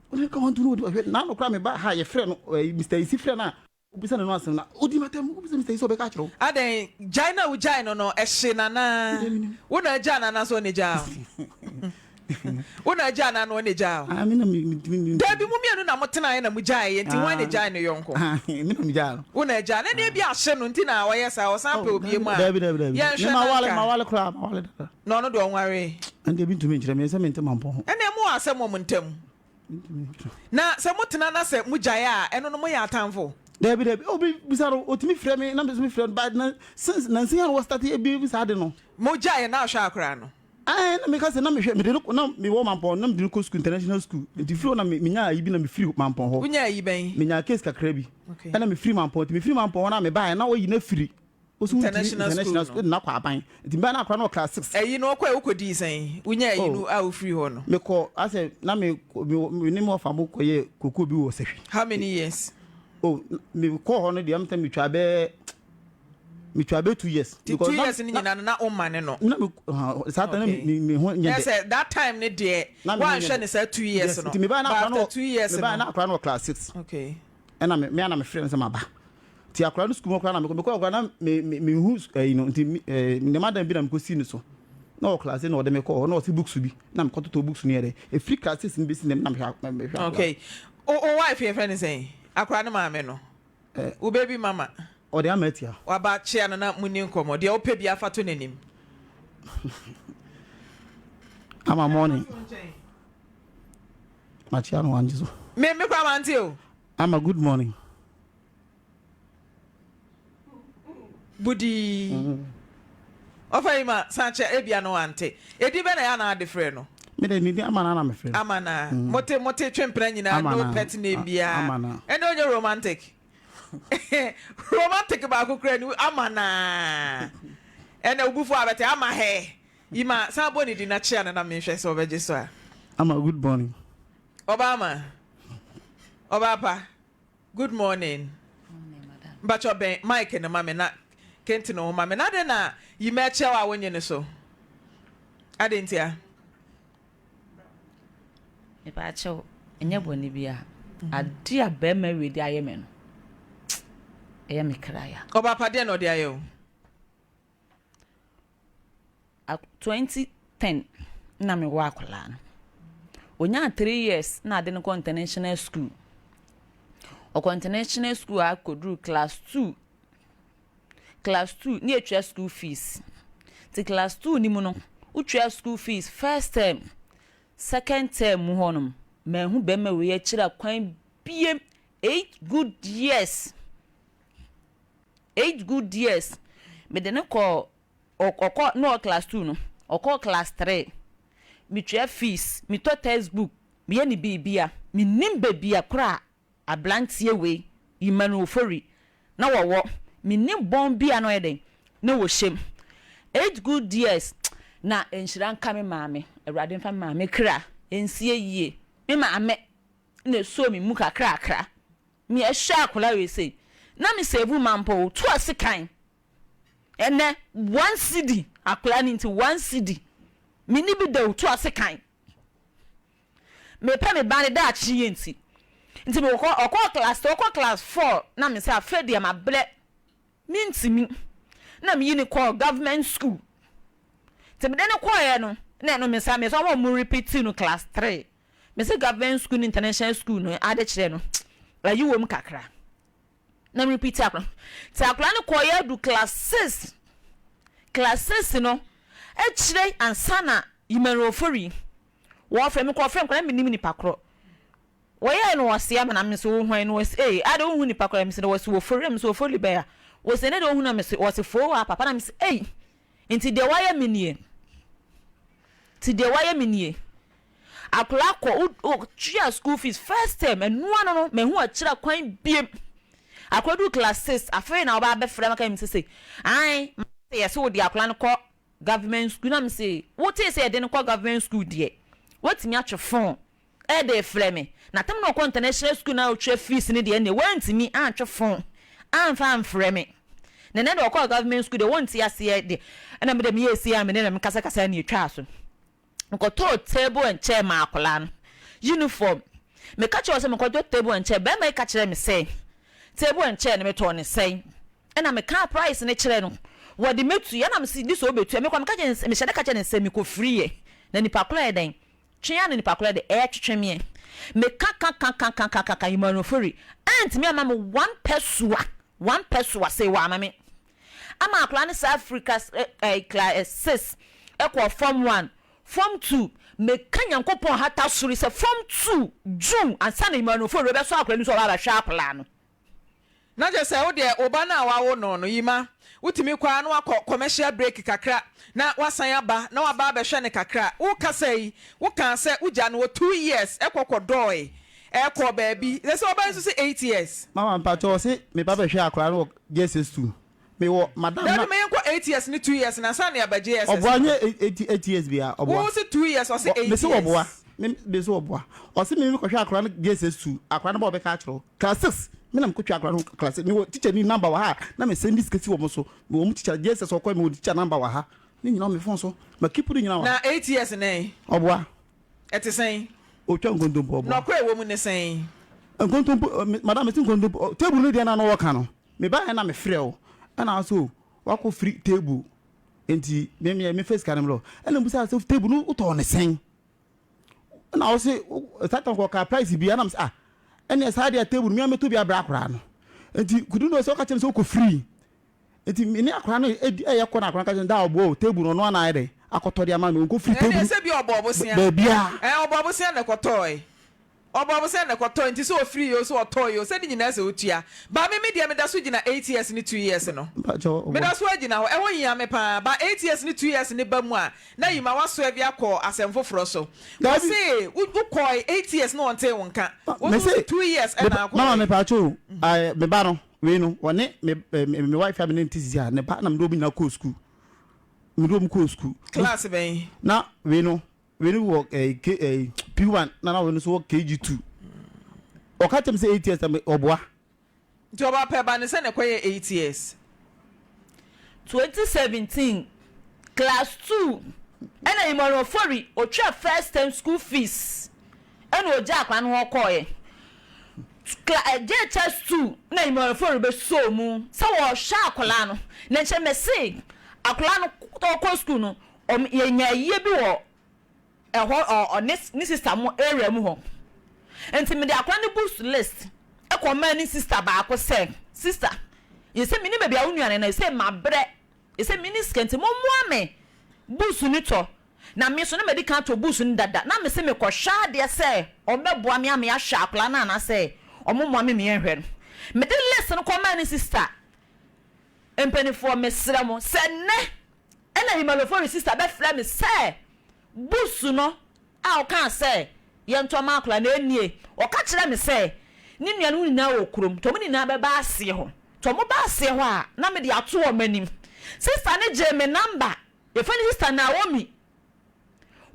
Wo ne no ka wɔn tu na ɔdi w'atɛm. N'ano koraa me ba ha yɛfrɛ no ɛɛ Mr. Isi frɛ no a wobisa ne no asɛm na ɔdi m'atɛm wobisa Mr. Isi ɔbɛka akyerɛ wo. Adɛn gyae no a wogyae no no ɛhye no anaa? Wo na agyaa no anaasɛ ɔna agyaa wo? Wo na agyaa no anaa ɔna agyaa wo? Ah, me na me me me. Dabi, mo mmienu na mo tenaeɛ na mo gyaeɛ nti hwan na agyae ne yɔnko? Ah, me na me gyaa no. Wo na agyaa no. Ɛnna ebi ahye no nti na ɔyɛ saa, ɔsan pɛ obie mu a. Dabi dabi dabi. Yɛnhwɛ Me na mawale nka. mawale koraa mawale dada. Na ɔno deɛ ɔnwaree. Ɛnde ebi ntumi nkyerɛ me sɛ mente mampɔ ho. Ɛnna mo wɔ asɛm wɔ mo ntam. Na sɛ motena na sɛ mogyae a, ɛno no moyɛ atamfo? Dabi dabi, obi bisa no, otumi frɛ me na me nso mefrɛ no but na since nansa yi a na wɔstart ebi saa ade no. Mogyaeɛ na ahwɛ akora no? Ɛɛ na meka sɛ na mehwɛ mede no na mewɔ Mampɔn na mede no kɔ sukuu international school nti firi hɔ na menyaa ayi bi na mefiri Mampɔn hɔ. Wonyaa ayi bɛn? Menyaa case kakra bi ɛna mefiri Mampɔn nti mefiri Mampɔn hɔ na mebaeɛ na wɔyi no afiri wosi wontumi international school de no akɔ aban nti mebaeɛ na akora no wɔ class 6. Ayi no ɔkɔɛ wokɔdii sɛn? Wonyaa ayi no a wofiri hɔ no? Mekɔ asɛ na me me ne me wɔfa mo kɔyɛ kokoo bi wɔ Sahwi. How many years? Oh mekɔɔ hɔ no deɛ ɛm sɛ metwaa bɛɛ metwa bɛ 2 years. Ti 2 years ni nyina no na wo mane no. Na me saa time me me ho nyɛ dɛ. Sɛ that time ne deɛ wanhwɛ ne saa 2 years no. Nti me ba na akora no 2 years me ba na akora no class 6. Okay. Ɛna me me ana me frɛ no sɛ maba. Ti akora no school mu akora na me kɔ me kɔ akora na me me me hu ɛyi no nti eh ne madam bi na me kɔ si ne so. Na wɔ class na ɔde me kɔ hɔ na ɔsi books bi na me kɔ totɔ books no yɛ dɛ. Efiri class 6 no besi na me hwɛ me hwɛ. Okay. O o wife yɛ frɛ ne sɛn? Akora ne maame no. Wo baby mama. Ɔde ama atia. Waba kyea no na monni nkɔmmɔ. Deɛ wopɛ biara fa to n'anim. Ama morning. Makyea no wangye so. Me me koraa mante o. Ama good morning. Budii. Mm. Ɔfa yi ma san kyɛ ebia no wante. Edi bɛ na ya na ade frɛ no. Me de ne din Amana na me frɛ no. Amana. Mm. Mote mote twe mpena nyinaa no pet name biara. Amana. Ɛne onye romantic. Romantic baako kura ni Amana. Ɛna obufo abɛte ama hɛ. Yima san bɔ ne din na kyea no na menhwɛ sɛ ɔbɛgye so a. Ama good morning. Ɔba ama. Ɔba pa. Good morning. Mpakyɛw bɛn mic no ma me na kente no ho ma me. Na adɛn na Yima ɛkyɛ wo a wonye no so? Adɛn ntia? Mepaakyɛw, ɛnyɛ bɔne biara. Ade a barima wei de ayɛ me no, ɛyɛ me kra ya. Ɔbaapa deɛn na ɔde ayɛ wo? 20. 10 na mewɔ akwadaa no. Ɔnyaa 3 years na ade no kɔ international school. Ɔkɔ international school a kɔduru class 2. Class 2 ne yɛtua school fees. Nti class 2 no mu no, wotua school fees first term, second term mu hɔnom. Manhu bɛrima wei akyiri akwan biem 8 good years. 8 good years. Mede no kɔɔ ɔkɔ na ɔwɔ class 2 no, ɔkɔɔ class 3. Metua fees, metɔ textbook, meyɛ ne biribia. Mennim baabi a koraa abranteɛ wei, Emmanuel Ofori, na wɔwɔ. Mennim bɔn bi a na ɔyɛ dɛn, na wɔhyɛ mu. 8 good years na nhyira nka me maame. Awurade mfa me maame kra nsie yie. Me maame na ɛsɔɔ me mu kakrakra. Me ɛhwɛ akwadaa wei sei na me save ma mpo o to ase kan ɛnɛ one cedi akwadaa no nti one cedi me ni bi da o to ase kan me pɛ me ba ne daakye yie nti nti me kɔ ɔkɔ class ɔkɔ class 4 na me sɛ afɛ deɛ ma brɛ me ntimi na me yi ne kɔ government school nti me de ne kɔɛ no na ɛno me sa me sɛ ɔmo mo repeat no class 3 me sɛ government school ne international school no ade kyerɛ no ayi wɔ mu kakra na me repeat akora nti akora no kɔyɛ adu class 6 class 6 no akyire ansa na Emmanuel Ofori wɔfrɛ me kɔfrɛ me kora me nim nipa korɔ wɔyɛ no wɔse ama na me so wo hwan no wɔse ee ade wo hu nipa korɔ me se wɔse Ofori me so Ofori bɛya wɔse ne de wo hu na me se wɔse fo a papa na me se ei nti deɛ wayɛ me nie nti deɛ wayɛ me nie akora kɔ wo tua school fees first term ɛnoa no no mehu akyerɛ kwan biem akora du class 6 afei na ɔba abɛfrɛ maka mi sɛ ai yɛ sɛ wode akora no kɔ government school na me sɛ wote sɛ yɛde no kɔ government school deɛ wotumi atwe phone ɛde frɛ me na tam na ɔkɔ international school na otwa fees ne deɛ ne wantumi antwe phone amfa amfrɛ me na ne de ɔkɔ government school deɛ wonte aseɛ de ɛna me de me yɛ esi a me ne na me kasa kasa ne etwa so nkɔtɔɔ table and chair ma akwadaa no uniform meka kyerɛ sɛ mekɔtɔ table and chair bɛrima yi ka kyerɛ me sɛ table and chair no metɔɔ ne sɛn ɛna meka price ne kyerɛ no wɔde metu ɛna mesi di sɛ obetu mekɔ meka kyerɛ mehyɛ de ka kyerɛ ne sɛ mekɔ firi yɛ na nipa korɔ yɛ dɛn twea na nipa korɔ de ɛɛtwetwe meɛ meka ka ka ka ka ka ka ka Emmanuel Ofori ɛntumi ama me one pesewa one pesewa sɛ wɔ ama me ama akwadaa no saa firi class ɛɛ class 6 ɛkɔ form 1 form 2 meka Nyankopɔn hata sori sɛ form 2 June ansa na Emmanuel Ofori bɛsɔ akwadaa no so ɔba abɛhwɛ akwadaa no. Na kyerɛ sɛ wo deɛ wo ba no a wawo no no yima wotumi kɔ a na wakɔ commercial break kakra na wasan aba na waba abɛhwɛ ne kakra. Wo kasa yi wokaa sɛ wogya no wɔ 2 years ɛkɔ kɔdɔɔe ɛkɔ baabi sɛ sɛ ɔba nso sɛ 8 years. Mama mpakyɛ wɔ se me ba bɛhwɛ akwadaa no wɔ JSS 2 me wɔ madam na Dabi ma yɛnkɔ 8 years ne 2 years na ansa na yɛaba JSS. Ɔboa nyɛ 8 years bia ɔboa. Wo se 2 years ɔse 8 years. Me se ɔboa me me se ɔboa ɔse me me kɔhwɛ akwadaa no JSS 2 akwadaa no ba ɔbɛka akyerɛ wo class 6 me na me kɔtwa akwadaa no class 6 me wɔ teacher ni number wɔ ha na me send sika si wɔn so me wɔ mu teacher JSS ɔkɔ me wɔ teacher number wɔ ha ne nyinaa me phone so ma keep ne nyinaa wɔ ha. Na 8 years ne ɔboa ɛte sɛn. Otwa nkontompo ɔboa. Nɔkora ɛwɔ mu ne sɛn. Nkontompo madam me se nkontompo table no deɛ na na wɔka no me ba yɛ na me frɛ wo ɛna so wakɔ free table nti me me me face ka no mlo ɛna mbusa sɛ table no wotɔ ne sɛn ɛna wo se satan kɔ ka price bi ɛna me sɛ ah ɛne saa deɛ table me ameto bi abra akora no nti kudu no sɛ ɔka kyerɛ me sɛ wokɔ free nti me ne akora no ɛyɛ kɔ na akora ka kyerɛ da ɔboa o table no ɔno ana ayɛ dɛ akɔtɔ de ama me ɔnkɔ free table ɛne sɛ bi ɔbɔ ɔbosea baabia ɛ ɔbɔ ɔbosea na ɛkɔtɔe ɔbɔ ɔbosea na ɛkɔtɔe nti sɛ ɔfiri yɛ o sɛ ɔtɔe o sɛ ne nyinaa sɛ ɔtua ba me me deɛ meda so gyina 8 years ne 2 years no meda so agyina hɔ ɛhɔ hia me paa ba 8 years ne 2 years ne ba mu a na yima waso ɛbi akɔ asɛm foforɔ so wɔse wokɔe 8 years na ɔntee wo nka wo so 2 years ɛna akɔ mama mepaakyɛ o me ba no wei no ɔne me me wife a me ne nte sisi a ne ba na mede ɔmu nyinaa kɔɔ school mede ɔmu kɔɔ school class bɛn na wei no wei no wɔ K P1 na na wei no so wɔ KG2 ɔka kyerɛ me sɛ 8 years na ɔboa nti ɔba pɛ ba ne sɛ ne kɔyɛ 8 years 2017 class 2 ɛna Emmanuel Ofori otwa first term school fees ɛna ogya akwadaa no hɔ kɔɔɛ JHS 2 na Emmanuel Ofori bɛsoo mu sɛ wɔhwɛ akwadaa no na nkyɛn mɛse akwadaa no ɔkɔ school no. Ɔm yɛnya ayie bi wɔ ɛhɔ ɔ ɔne ne sister mo area mu hɔ. Nti mede akwadaa no books list kɔ maa ne sister baako sɛ, sister, yɛsɛ menim baabi a wo nua no nam, yɛsɛ mabrɛ, yɛsɛ menni sika nti mommoa me books no tɔ. Na me nso na madi kan atɔ books no dada, na mese mekɔhwɛ adeɛ sɛ wɔbɛboa me ama yɛahwɛ akwadaa no anaasɛ wɔmmoa me ma yɛnhwɛ no. Mede list no kɔmaa ne sister. Mpaninfoɔ mesrɛ mo, sɛ nnɛ Ɛnna Himalofori sista bɛfrɛɛ me sɛ busu no a ɔkaa sɛ yɛntɔ mma akwadaa no, ɛnnie. Ɔka kyerɛɛ me sɛ ne nuanom nyinaa wɔ kurom, nti wɔn nyinaa bɛba aseɛ hɔ. Nti wɔba aseɛ hɔ a, na mede ato wɔn anim. Sista no gyee me namba, yɛfrɛ no Sista Naomi.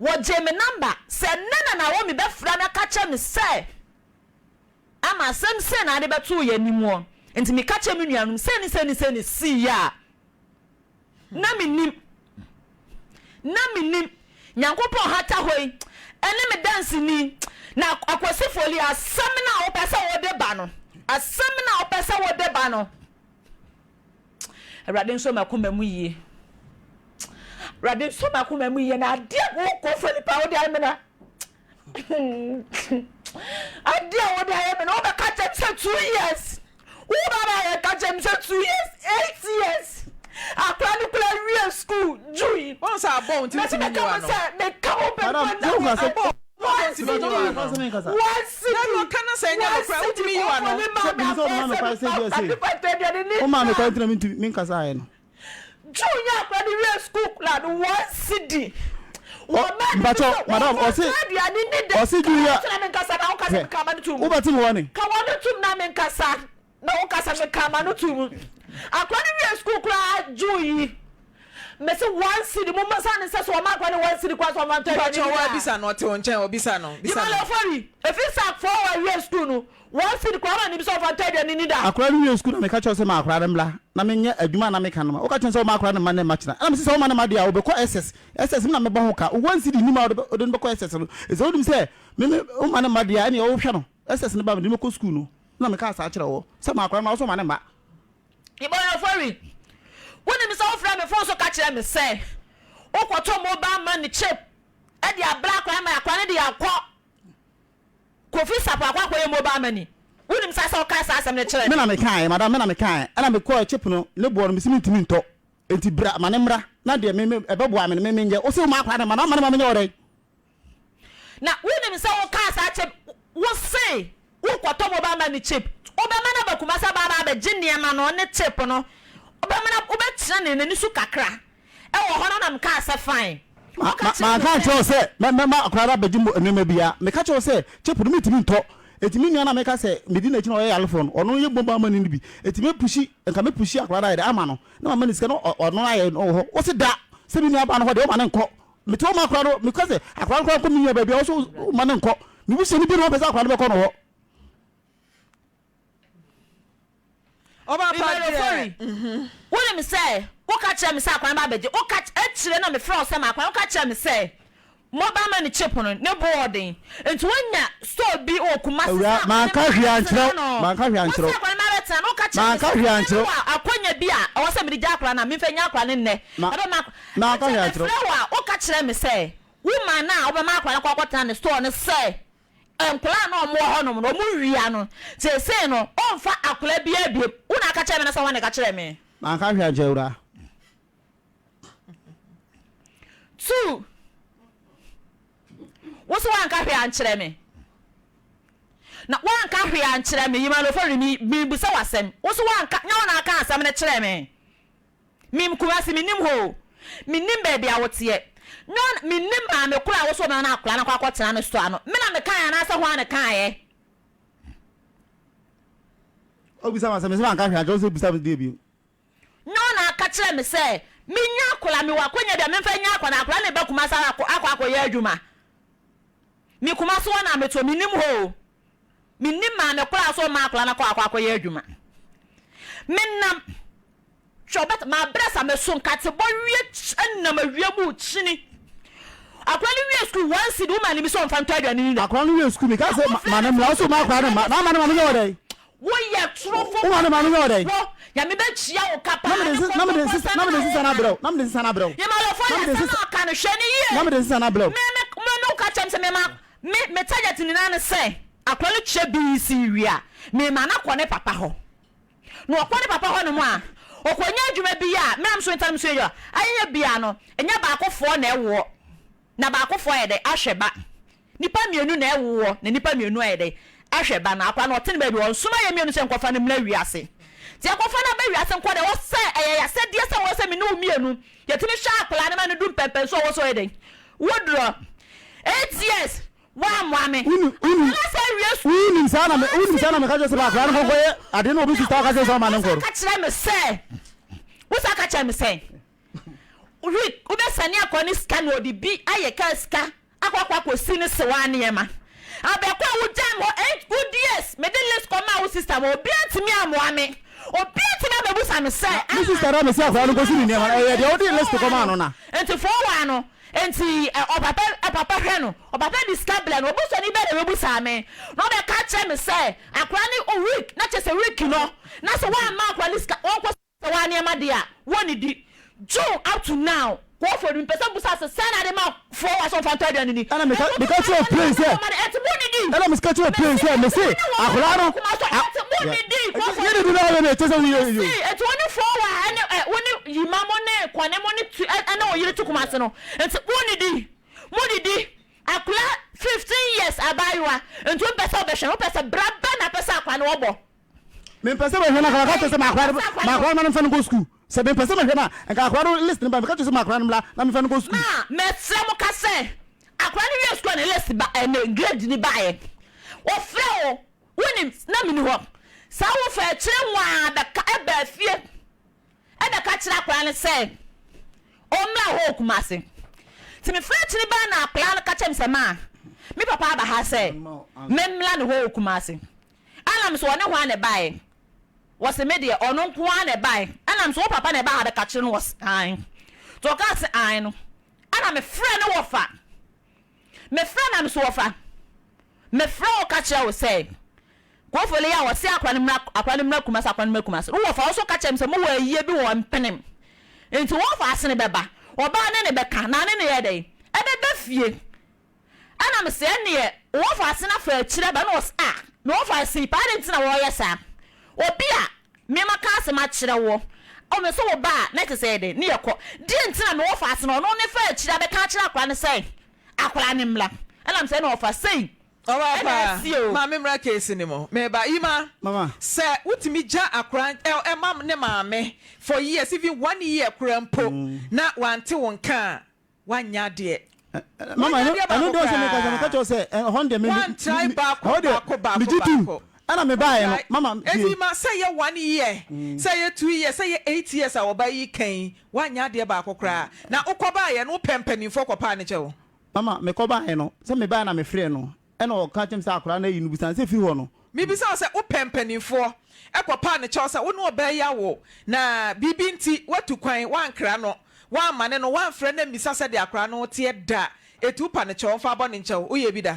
Wɔgyee me namba. Sɛ nnɛ na Naomi bɛfrɛ me aka akyerɛ me sɛ ama asɛm sei na ade bɛtoo yɛn anim ɔ, nti meka kyerɛɛ me nuanom sei ne sei ne sei na ɛsiiɛ a, Na mennim. Na mennim. Nyankopɔn hata hɔ yi ɛne me danseni. Na Akwasi Foli, asɛm no a wopɛ sɛ wode ba no, asɛm no a wopɛ sɛ wode ba no, Awurade nsɔ m'akoma mu yie. Awurade nsɔ m'akoma mu yie na adeɛ a wokɔ fo nipa wode ayɛ me na Adeɛ a wode ayɛ me no wobɛka kyerɛ me sɛ 2 years woba ba yɛka kyerɛ me sɛ 2 years 8 years akora no kora wie school June Wɔn sɛ abɔ wo nti mɛsɛ wotumi meka nyi mo w'ano. sɛ meka mo Madam, mpanyinfoɔ sɛ woka nna sɛ abɔ one Wotumi nyi cedi w'ano. one Dabi cedi ɔka na sɛ ɛnyɛ one nokorɛ a cedi wotumi yi kɔɔfo w'ano. ne maa sɛ me menim sɛ akɔyɛ wobɛma me sɛ kwan sɛ mefa bi ase nipa tɔ aduane ne woma me da kwan nti na mentumi menkasaeɛ no. June yɛ akora no wie school koraa no one cedi wɔ maa ne bi Mpakyɛw, sɛ madam, wɔmfa ɔse ntɔ aduane nni da. ɔse Ka June wɔn yɛ to na menkasa na wonkasa hwɛ meka ama no to mu. wobɛte me hɔ ne. Ka wɔn no tom na menkasa na wonkasa meka ama no to mu. Akora no wie school koraa June yi mese one cedi mo mmisa ne sɛ sɛ wɔma akora no one cedi koraa sɛ wɔmfa ntɔ aduane Mpakyɛw nni waa da. bisa no ɔte wo nkyɛn ɔbisa no bisa Jimale no. Ofori efi sack foɔ wɔ awie school no One cedi koraa na nim sɛ ɔfa ntɔ aduane nni da. Akwadaa no wiee sukuu na meka kyerɛɛ wo sɛ ma akwadaa no mmra na menyɛ adwuma a na meka no ma. Woka kyerɛɛ me sɛ woma akwadaa no mma ne mma kyena. Ɛna mese sɛ woma no mma deɛ a ɔbɛkɔ SS. SS me na mɛbɔ ho ka. Wo one cedi nnim a wode no bɛkɔ SS no. Sɛ wonim sɛ me me woma no mma deɛ a ɛneɛ wohwɛ no. SS no ba a mede no bɛkɔ sukuu no. Ɛna mekaa saa kyerɛɛ wo sɛ ma akwadaa no mma wo sɛ woma no mma. Yvonne Ofori, wonim sɛ wofrɛɛ me fon so ka kyerɛɛ me sɛ wokɔtɔ mobile money chip de abrɛ akwadaa no ma akwadaa no de akɔ Kofi Sapɔ akɔ akɔyɛ mobile money wonim saa sɛ ɔkaa saa asɛm no kyerɛɛ Me me. na mekaeɛ, madam, me na mekaeɛ. Ɛna mekɔɛ chip no ne boɔ no mese mentumi ntɔ nti bra ma no mmra na deɛ me me ɛbɛboa me no me menyɛ. Wose woma akwadaa no mma no, woma no ma menyɛ wo dɛn? Na wonim sɛ wokaa saa chip wose wokɔtɔ mobile money chip wobɛma no aba Kumasi aba aba abɛgye nneɛma no ne chip no wobɛma no wobɛkyerɛ no n'ani so kakra Ɛwɔ hɔ no na mekaa sɛ, Fine. Ma, Ɔka ma, kyerɛɛ me manka sɛ. ankyerɛ wo sɛ mɛ, mɛma akwadaa no abɛgye mo nneɛma biara. Meka kyerɛɛ wo sɛ, chip no mentumi ntɔ. Enti me nua no a meka sɛ medi n'akyi na ɔyɛ yarefoɔ no, ɔno yɛ mobile money no bi. Enti mɛpushi, nka mɛpushi akwadaa no ayɛ dɛ ama no, na mama no sika na ɔ, ɔno ayɛ no wɔ hɔ. Wose da! Sɛ me nua baa no hɔ deɛ, woma no nkɔ. Mete hɔ ma akwadaa no, meka sɛ akwadaa no koraa nkɔ me nua baabi a, wo nso woma no nkɔ. Me busuani bi na ɔmpɛ sɛ akwadaa no bɛkɔ no hɔ. Ɔba pa Emmanuel deɛ Ofori, wonim sɛ woka kyerɛɛ me sɛ akwan ba abɛgye, woka akyire na mefrɛ wo sɛ ma akwan, woka kyerɛɛ me sɛ mobile money chip no ne bo wɔ den, nti woanya store bi wɔ Kumasi sɛ Awuraa, akwan manka ba hwee ankyerɛ abɛtena wo, no, manka hwee wo ankyerɛ sɛ wo, akwan ba abɛtena no, woka kyerɛɛ me manka sɛ hwee sɛ ankyerɛ wo. mewɔ akwanya bi a ɛwɔ sɛ mede gya akwadaa no a memfa nya akwadaa no nnɛ, Ma, ɛbɛma, manka nti hwee ankyerɛ wo. mefrɛ wo a woka kyerɛɛ me sɛ wo man no a wobɛma akwadaa no akɔ akɔtena ne store no sɛ Nkwadaa a na wɔwɔ hɔnom no, wɔwia no. Seesei no, ɔmfa akwadaa biara bio. Wo na aka kyerɛɛ me anaasɛ hwan na ɛka kyerɛɛ me? Manka hwee ankyerɛ Awuraa. Tu! Wo nso woanka hwee ankyerɛ me. Na woanka hwee ankyerɛ me. Yimalofo me, mebisa wo asɛm. Wo nso woanka, nyɛ wo na aka asɛm no kyerɛɛ me. Me Kumasi mennim hɔ o, mennim baabi a woteɛ. Nyɛ ɔna, mennim maame koro a wosoo me na akwadaa no akɔ akɔtena ne store ano. Me na mekaeɛ anaasɛ hwan na ɛkaeɛ? Wobisa me asɛm, mese manka hwee ankyerɛ wo sɛ bisa me deɛ bio. Nyɛ ɔna aka kyerɛɛ me sɛ menya akwadaa, mewɔ akwanya bi a memfa nya akwadaa, akwadaa no reba Kumasi akɔ akɔyɛ adwuma. Me Kumasi hɔ na mete o, mennim hɔ o. Mennim maame koro a ɔsoo m'akwadaa no akɔ akɔ akɔyɛ adwuma. Menam Hwɛ ɔbɛt mabrɛ sa meso nkatebɔ wie nam awia mu kyini. Akwadaa no wie sukuu one cedi wo maa no bi sɛ ɔmfa ntɔ aduane ni da. Akwadaa no wie sukuu meka Na sɛ wofrɛ ma me no mmra phone wo so so ma ka akwadaa no kyerɛ mma me na ama no ma no nyɛ wo dɛn? Woyɛ torofo Wo ma no ma no nyɛ wo dɛn? Wo Nyame bɛtua wo ka paa ne kontomposɛm no a woka no. Yemalofo yɛ asɛm a ɔka no hwɛ no yie. Me me me me woka kyerɛ me sɛ mema me me target nyinaa ne sɛ akora no tua BEC wie a mema no akɔ ne papa hɔ. Na ɔkɔ ne papa hɔ nom a ɔkɔnya adwuma bi yɛ a me a me so ntam so yɛ ayɛyɛ bia no ɛnyɛ baakofoɔ na ɛwoɔ. Na baakofoɔ ayɛ dɛn ahwɛ ba? Nnipa mmienu na ɛwoɔ, na nnipa mmienu ayɛ dɛn ahwɛ ba? Na akwadaa no ɔte ne baabi, ɔnsoma yɛn mmienu sɛ nkɔfa no mmra wiase. Nti yɛkɔfa no aba wiase nko deɛ, ɛwɔ sɛ ɛyɛ yɛn asɛdeɛ sɛ ɛwɔ sɛ me ne wo mmienu yɛtumi hwɛ akwadaa no ma no du mpɛmpɛnsoɔ a ɛwɔ sɛ ɔyɛ dɛn? Wodurɔ eight years woammoa me. Akwadaa no asan awie sukuu. Wonim saa na me, wonim saa na meka kyerɛ sɛ ma akwadaa no nkɔnkɔyɛ adeɛ na obi sista ɔka kyerɛ sɛ ɔma no nkɔ no. Wosan ka kyerɛ me sɛ, wosan ka kyerɛ me sɛ. Week wobɛsane akɔ ne sika na ɔde bi ayɛ kaa sika akɔ akɔ akɔsi ne sewaa nneɛma. Abɛkɔ a wogyaa me hɔ eight good years mede list kɔmaa wo sister ma obiara ntumi ammoa me. Obiara ntumi abɛbusa me sɛ Na me sister na mesi akwadaa no nkɔsi ne nneɛma no ɛyɛ deɛ wode list kɔmaa no na. Nti foo waa no nti ɔpapa ɔpapa hwɛ no ɔpapa de sika brɛ no obusuani bɛn na ɛbɛbusaa me na ɔbɛka kyerɛ me sɛ akwadaa no week na kyerɛ sɛ week no na sɛ woamma akwadaa no sika ɔnkɔ Sɛ waa nneɛma deɛ a wɔnnidi. June up to now Kofo no mepɛ sɛ mbusa sɛ sɛn na ade ma foɔ wa sɛ ɔmfa ntɔ aduane ni. Ɛna meka meka kyerɛ plane sɛ Ɛnti monnidi. Ɛna meka kyerɛ plane sɛ mese akwadaa no Kuma so ɛnti monnidi Kofo. Yɛ didi na ɔyɛ na ɛkyɛ sɛ woyɛ yɛ. Mese ɛnti wo ne foɔ wa ɛne ɛ wo ne yima mo ne kɔne mo ne tu ɛne oyere tu Kumasi no ɛnti monnidi monnidi akwadaa 15 years abaayewa ɛnti wompɛ sɛ wobɛhwɛ no wopɛ sɛ bra bɛn na apɛ sɛ akwadaa no wɔbɔ. Mempɛ sɛ mehwɛ no anka maka kyerɛ sɛ m'akora no m'akora no ma no mfa no nkɔ sukuu. Sɛ mempɛ sɛ mehwɛ no a nka akora no list no ba meka kyerɛ sɛ m'akora no mmra na memfa no nkɔ sukuu. Ma mesrɛ mo ka sɛ akora no wiee sukuu a ne list ba ɛ ne grade no baeɛ. Wɔfrɛ wo wonim na menni hɔ. Saa wofa akyire nwaa bɛka ɛbaa fie. Ɛbɛka kyerɛ akwadaa no sɛ ɔmmra hɔ wɔ Kumasi. Nti mefrɛ akyiri baa na akwadaa no ka kyerɛ me sɛ, Ma, me papa aba ha sɛ memmra ne hɔ wɔ Kumasi. Ɛna me sɛ ɔne hwan na ɛbaeɛ? Wɔse me deɛ ɔno nko ara na ɛbaeɛ. Ɛna me sɛ wo papa na ɛbaa ha bɛka kyerɛ no? Wɔse aane. Nti ɔkaa sɛ aane no, ɛna mefrɛɛ ne wɔfa. Mefrɛ na meso wɔfa. Mefrɛ wo ka kyerɛ wo sɛ, Kofole yi a wɔse akora no mmra akora no mmra Kumasi akora no mmra Kumasi no wɔfa wo so ka kyerɛ me sɛ mowɔ ayie bi wɔ Mpenem nti wɔfa asene bɛba ɔbaa ne ne bɛka na ne ne yɛ dɛn ɛbɛba fie ɛna mese ɛneɛ wɔfa asene afa akyire aba na ɔse ah me wɔfa asene paa adɛn nti na wɔyɛ saa obi a Me maka asɛm akyerɛ wo. O me so wo ba a, na ɛte sɛ yɛ dɛn? Ne yɛkɔ. Deɛ nti na me wɔfa ase no, ɔno ne fa akyire abɛka akyerɛ akwadaa no sɛ akwadaa no mmra. Ɛna me sɛ ɛna ɔfa sei Ɔbaa ɛna pa, asi o. ma me mmra case no mu. Meba. Yima, Mama. sɛ wotumi gya akwadaa ɛ ɛma ne maame for years, even one year koraa mpo na wante wo nka a, Woanyɛ adeɛ. Mama, Woanyɛ ɛno adeɛ ɛno baako deɛ ɔsɛ meka sɛ meka koraa. kyerɛ sɛ ɛhɔ deɛ me Woantrae me baako ɛhɔ deɛ baako baako megye tom baako. ɛna mebaeɛ no Woantrae. mama Enti tie. ma sɛ ɛyɛ one year, sɛ ɛyɛ 2 years, sɛ ɛyɛ 8 years a ɔbaa yi ka yi, woanyɛ adeɛ baako koraa. Na wokɔbaeɛ no, wopɛ mpanimfoɔ kɔpaa ne kyɛw. Mama, mekɔbaeɛ no, sɛ mebaeɛ na mefrɛɛ no ɛna ɔka kyerɛ me sɛ akwadaa no ayi no busa no sɛ firi hɔ no. Mebisa wo sɛ, wopɛ mpanimfoɔ kɔpaa no kyɛw sɛ wo ne ɔbaa yi awo, na biribi nti woatu kwan, woankra no, woammane no, woamfrɛ no ammisa sɛdeɛ akwadaa no teɛ da, enti wopa no kyɛw, ɔmfa abɔ ne nkyɛw, woyɛɛ bi da?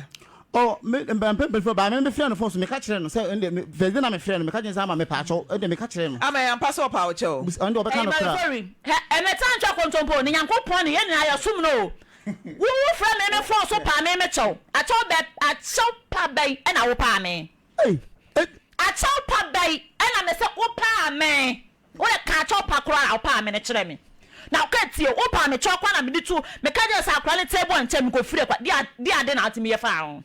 Oh, me, mpa, mpa, mpanimfoɔ baa me, mefrɛɛ no phone so, meka kyerɛɛ no sɛ, ɛnde, me, first day na mefrɛɛ no, meka kyerɛɛ no sɛ ama mepaakyɛw, ɛnde meka kyerɛɛ no. Ama ɛyɛ ampa sɛ ɔpaa wo kyɛw? Bisa, ɔno deɛ ɔbɛka Ɛyi no koraa. Malefori, hɛ, ɛmɛ taa ntwa kontompo, ne Nyankopɔn ne yɛn nyinaa yɛsom no o. Wo wo frɛ me me phone so paa me me kyɛw akyɛw bɛ akyɛw pa bɛn ɛna wo paa me akyɛw pa bɛn ɛna me sɛ wo paa me wo de ka akyɛw pa koraa wo paa me no kyerɛ me na wo ka tie wo paa me kyɛw koraa na me de tu me ka kyerɛ sɛ akora ne table nkyɛn me kɔ firi kwa di di ade na atumi yɛ faa ho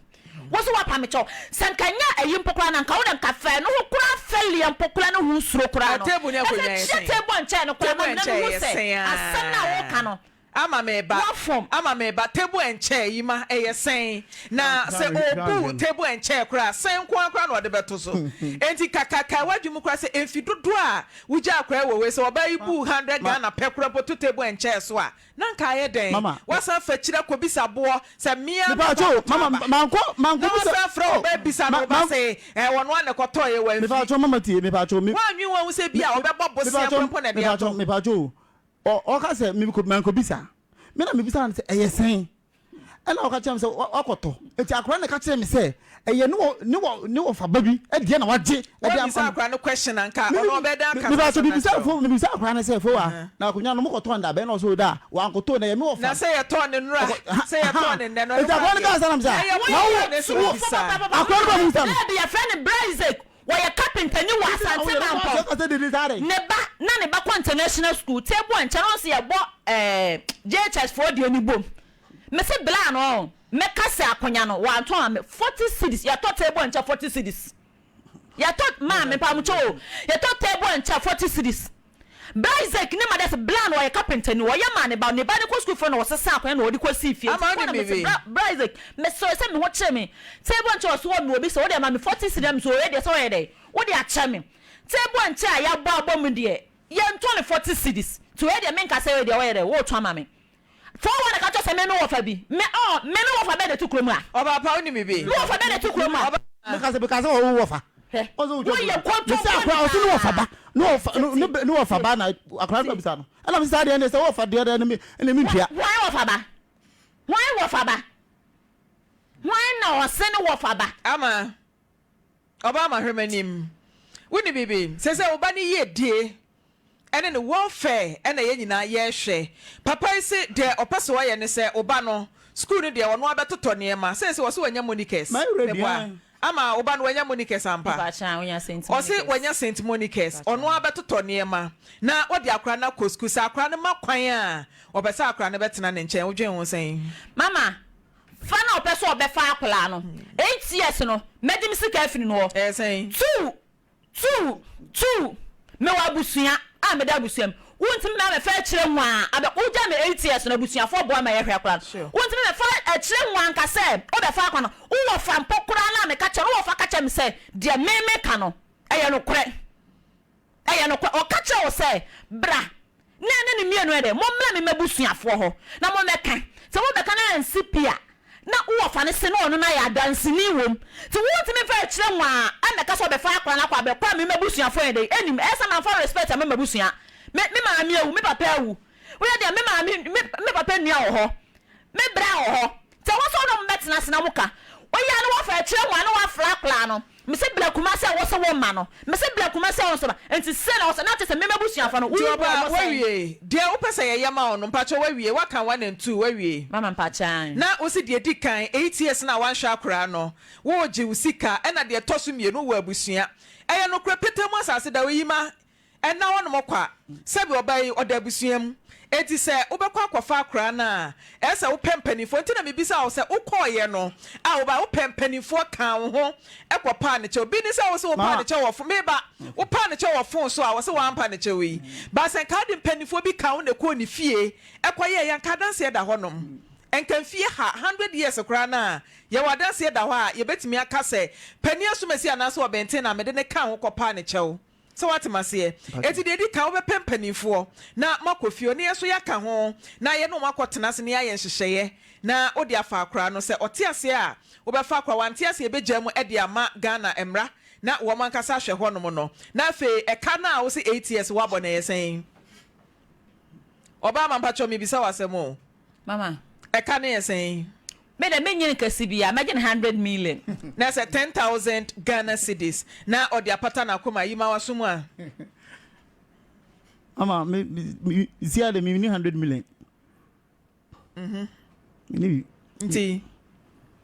wo so wa paa me kyɛw sɛ nka nya ayi mpo koraa na nka wo de nka fɛ no ho koraa fɛliɛ mpo koraa ne ho suro koraa no Table ne akonnwa ɛsɛ yɛ kyɛ sɛn? table nkyɛn no koraa Table ma me na nkyɛn me hu yɛ sɛ sɛn asɛm na aa? wo ka no Ama me ba, Wafom. ama me ba, table and chair yi ma ɛyɛ sɛn? Na sɛ ɔbu table and chair koraa a, sɛn nko ara koraa na ɔde bɛto so? Enti kakakae w'adwene mu koraa sɛ mfe dodoɔ a wogyaa akwadaa yi wɔ wei, sɛ ɔbaa yi buu hundred Ghana pɛ koraa mpo to table and chair so a, na anka ayɛ dɛn? Woasan afa akyire akɔbisa boɔ sɛ me ara mekɔ akɔtɔ aba? Na woasan afrɛ wo ba abisa no, wo ba se ɛɛ ɔno ara na ɛkɔtɔeɛ, wamfi. Woannwen ho anhu sɛ ebia ɔbɛbɔ bosea koraa mpo na ɛde atɔ? Ɔ, ɔka sɛ, Mekɔ, mankɔbisa. Me na mebisaa no sɛ, Ɛyɛ sɛn? Ɛna ɔka kyerɛ me sɛ wakɔtɔ. Enti akwadaa no na ɛka kyerɛɛ me sɛ ɛyɛ ne wɔ ne wɔ ne wɔfa ba bi deɛ na wagye de ama Woabisa no. akwadaa no question a nka ɔno ɔbɛdan aka Meba saa so asɛm no mebisa akyerɛ wo. fo mebisa akwadaa no sɛ fowa na akonnwa no mokɔtɔɔ no da bɛn na ɔsɛ o da a wankɔtɔ o na ɛyɛ me wɔfa. Na sɛ yɛtɔɔ no nnora Ɔkɔ ha sɛ yɛtɔɔ ha no nnɛ no ɛno Enti koraa akwadaa no deɛ kaa saa na mesɛ ah ɛyɛ wo na wo yere na ɛsɛ wo wobisa. akwadaa no ba mu bisa no. Daabi yɛfrɛ no Bra Isaac wɔyɛ carpenter ni wɔ Asante Mampong ne ba na ne ba kɔ international school table and chair na ɔse yɛbɔ ɛɛ JHS foɔ deɛ no bom Mese bla no mɛka sɛ akonya no wantɔn ame 40 cedis yɛtɔ table and chair 40 cedis yɛtɔ maa me mpamokyɛ o yɛtɔ table and chair 40 cedis bra Isaac ne ma dɛ sɛ bla no ɔyɛ carpenter ni ɔyɛ maa ne ba ne ba ne kɔ school fo na ɔsesa akonya na ɔde kɔ sii fie Ama nti wonim kɔ na mese biribi? bra bra Isaac mesrɛ sɛ me ho kyere me table and chair ɔso wɔ me obi sɛ wode ama me 40 cedis na mese ɔyɛ deɛ sɛ ɔyɛ dɛ wode akyɛ me table and chair a yɛabɔ abɔ mu deɛ yɛntɔ no 40 cedis nti wei deɛ menka sɛ wei deɛ ɔyɛ dɛ wotɔ ama me Fo wɔ na ka kyerɛ sɛ me me wɔfa bi me ɔɔ me me wɔfa bɛn na ɛte kurom ha. Ɔbaa pa wonim bi. Me wɔfa bɛn na ɛte kurom ha. Ɔbaa. Me ka sɛ me ka sɛ ɔwɔ wɔfa. Hwɛ Ɔsɛ wotwa woyɛ kurom. kontompo Me sɛ akora ɔsɛ ne wɔfa ba ne wɔfa Tete. ne ne wɔfa ba na akora no bisa no. Ɛna me sɛ saa deɛ ɛne sɛ wɔfa deɛ deɛ ɛne me ɛne me ntua. Hwan wɔfa ba? Hwan wɔfa ba? Hwan na ɔse ne wɔfa ba? Ama ɔbaa ma hwɛ m'anim. Wonim biribi? Seesei wo ba no yiedie ne ne welfare na yɛn nyinaa yɛrehwɛ. Papa yi se deɛ ɔpɛ sɛ ɔyɛ ne sɛ wo ba no, sukuu no deɛ ɔno ara bɛtotɔ nneɛma. Seesei ɔse wanya Monica's. Meboa? Ama wo ba no wanya Monica's ampa? Ɔse wanya Saint Monica's. Ɔno ara bɛtotɔ nneɛma na ɔde akwadaa no akɔ sukuu. Sɛ akwadaa no ma kwan a, ɔpɛ sɛ akwadaa no bɛtena ne nkyɛn. Wodwen ho sɛn? Mama, fa no a ɔpɛ sɛ ɔbɛfa akwadaa no, 8 years no, mɛgye me sika afiri no hɔ. Ɛyɛ sɛn? Two, Two, two, mewɔ abusua a meda abusua mu, wontumi mma mɛfa akyire nwaa abɛ, wogya me 8 years no abusuafoɔ boa ma yɛhwɛ akwadaa no, wontumi mɛfa akyire nwaa nka sɛ wobɛfa akwadaa no, wo wɔfa mpo koraa no a meka kyerɛ no, wo wɔfa ka kyerɛ me sɛ deɛ me meka no ɛyɛ nokorɛ, ɛyɛ nokorɛ, ɔka kyerɛ wo sɛ bra Na ɛne ne mmienu yɛ dɛ, Mommra me m'abusuafoɔ hɔ na mommɛka. Sɛ mobɛka na ansi pi a, na wo wɔfa no se na ɔno no ayɛ adanseni wom. Nti wontumi mfa akyire nwaa mmɛka sɛ ɔbɛfa akwadaa no akɔ abɛkɔ a me m'abusuafoɔ yɛ dɛn? Ɛnnim. Ɛyɛ sɛ mamfa respect amma m'abusua. Me, me maame awu, me papa awu. Woyɛ deɛ me maame, me, me papa nua wɔ hɔ. Me bra wɔ hɔ. Nti ɛwɔ sɛ wo ne wɔn bɛtena ase na moka. Woyɛ a na woafa akyire nwaa na woafrɛ akwadaa no. Mese bla Kumasi a wose wo mma no. Mese bla Kumasi a wo nso ba. Nti sei na wose na kyerɛ sɛ me m'abusuafo no Nti wobu ɔbaa wɔn sɛn? wawie deɛ wopɛ sɛ yɛyɛ ma wo no mpakyɛw wawie waka one and two wawie. Mama mpakyɛ ae. Na wose deɛ edi kan 8 years no a wanhwɛ akoraa no woregye wo sika ɛna deɛ ɛtɔ so mmienu wowɔ abusua ɛyɛ nokorɛ petee mu asase da oyi ma Ɛnna hɔnom kwa. Sɛbi ɔbaa yi, ɔda abusua mu. Enti sɛ wobɛkɔ akɔfa akwadaa no a, ɛyɛ sɛ wopɛ mpanimfoɔ. Enti na mebisaa wo sɛ, wokɔeɛ no a wobaeɛ, wopɛ mpanimfoɔ kaa wo ho kɔpaa ne kyɛw? Bi ne sɛ wo se wopaa ne kyɛw wɔ fon, meba, wopaa ne kyɛw wɔ fon so a, wɔse woampa ne kyɛw yi. But sɛ nka wode mpanimfoɔ bi kaa wo na ɛkɔɔ ne fie kɔyɛeɛ a, nka adanseɛ da hɔnom. Nka mfie ha, hundred years koraa no a, yɛwɔ adanseɛ da hɔ a, yɛbɛtumi aka sɛ panin asomasi anaasɛ ɔbɛnten na mede no kaa ho kɔpaa ne kyɛw. So woate m'aseɛ? Enti deɛ ɛdi kan, wobɛpɛ mpanimfoɔ na moakɔ fie hɔ, na yɛn nso yɛaka ho, na yɛne wɔn akɔtena ase na yɛayɛ nhyehyɛeɛ, na wode afa akwadaa no. Sɛ ɔte aseɛ a, wobɛfa akwadaa, wante aseɛ a, yɛbɛgyaa mu de ama Ghana mmara na wɔn ankasa ahwɛ hɔnom no. Na afei ɛka no a wose 8 years woabɔ no, ɛyɛ sɛn? Ɔbaa ma mpakyɛw mebisa wo asɛm o. Mama. Ɛka no yɛ sɛn? Me deɛ me nyini kɛse biaa mɛgye no 100 million. Na sɛ 10,000 Ghana cedis na ɔde apata n'akoma yi ma w'aso mu a. Mama me me si ade me ni 100 million. Me ni bi. Nti.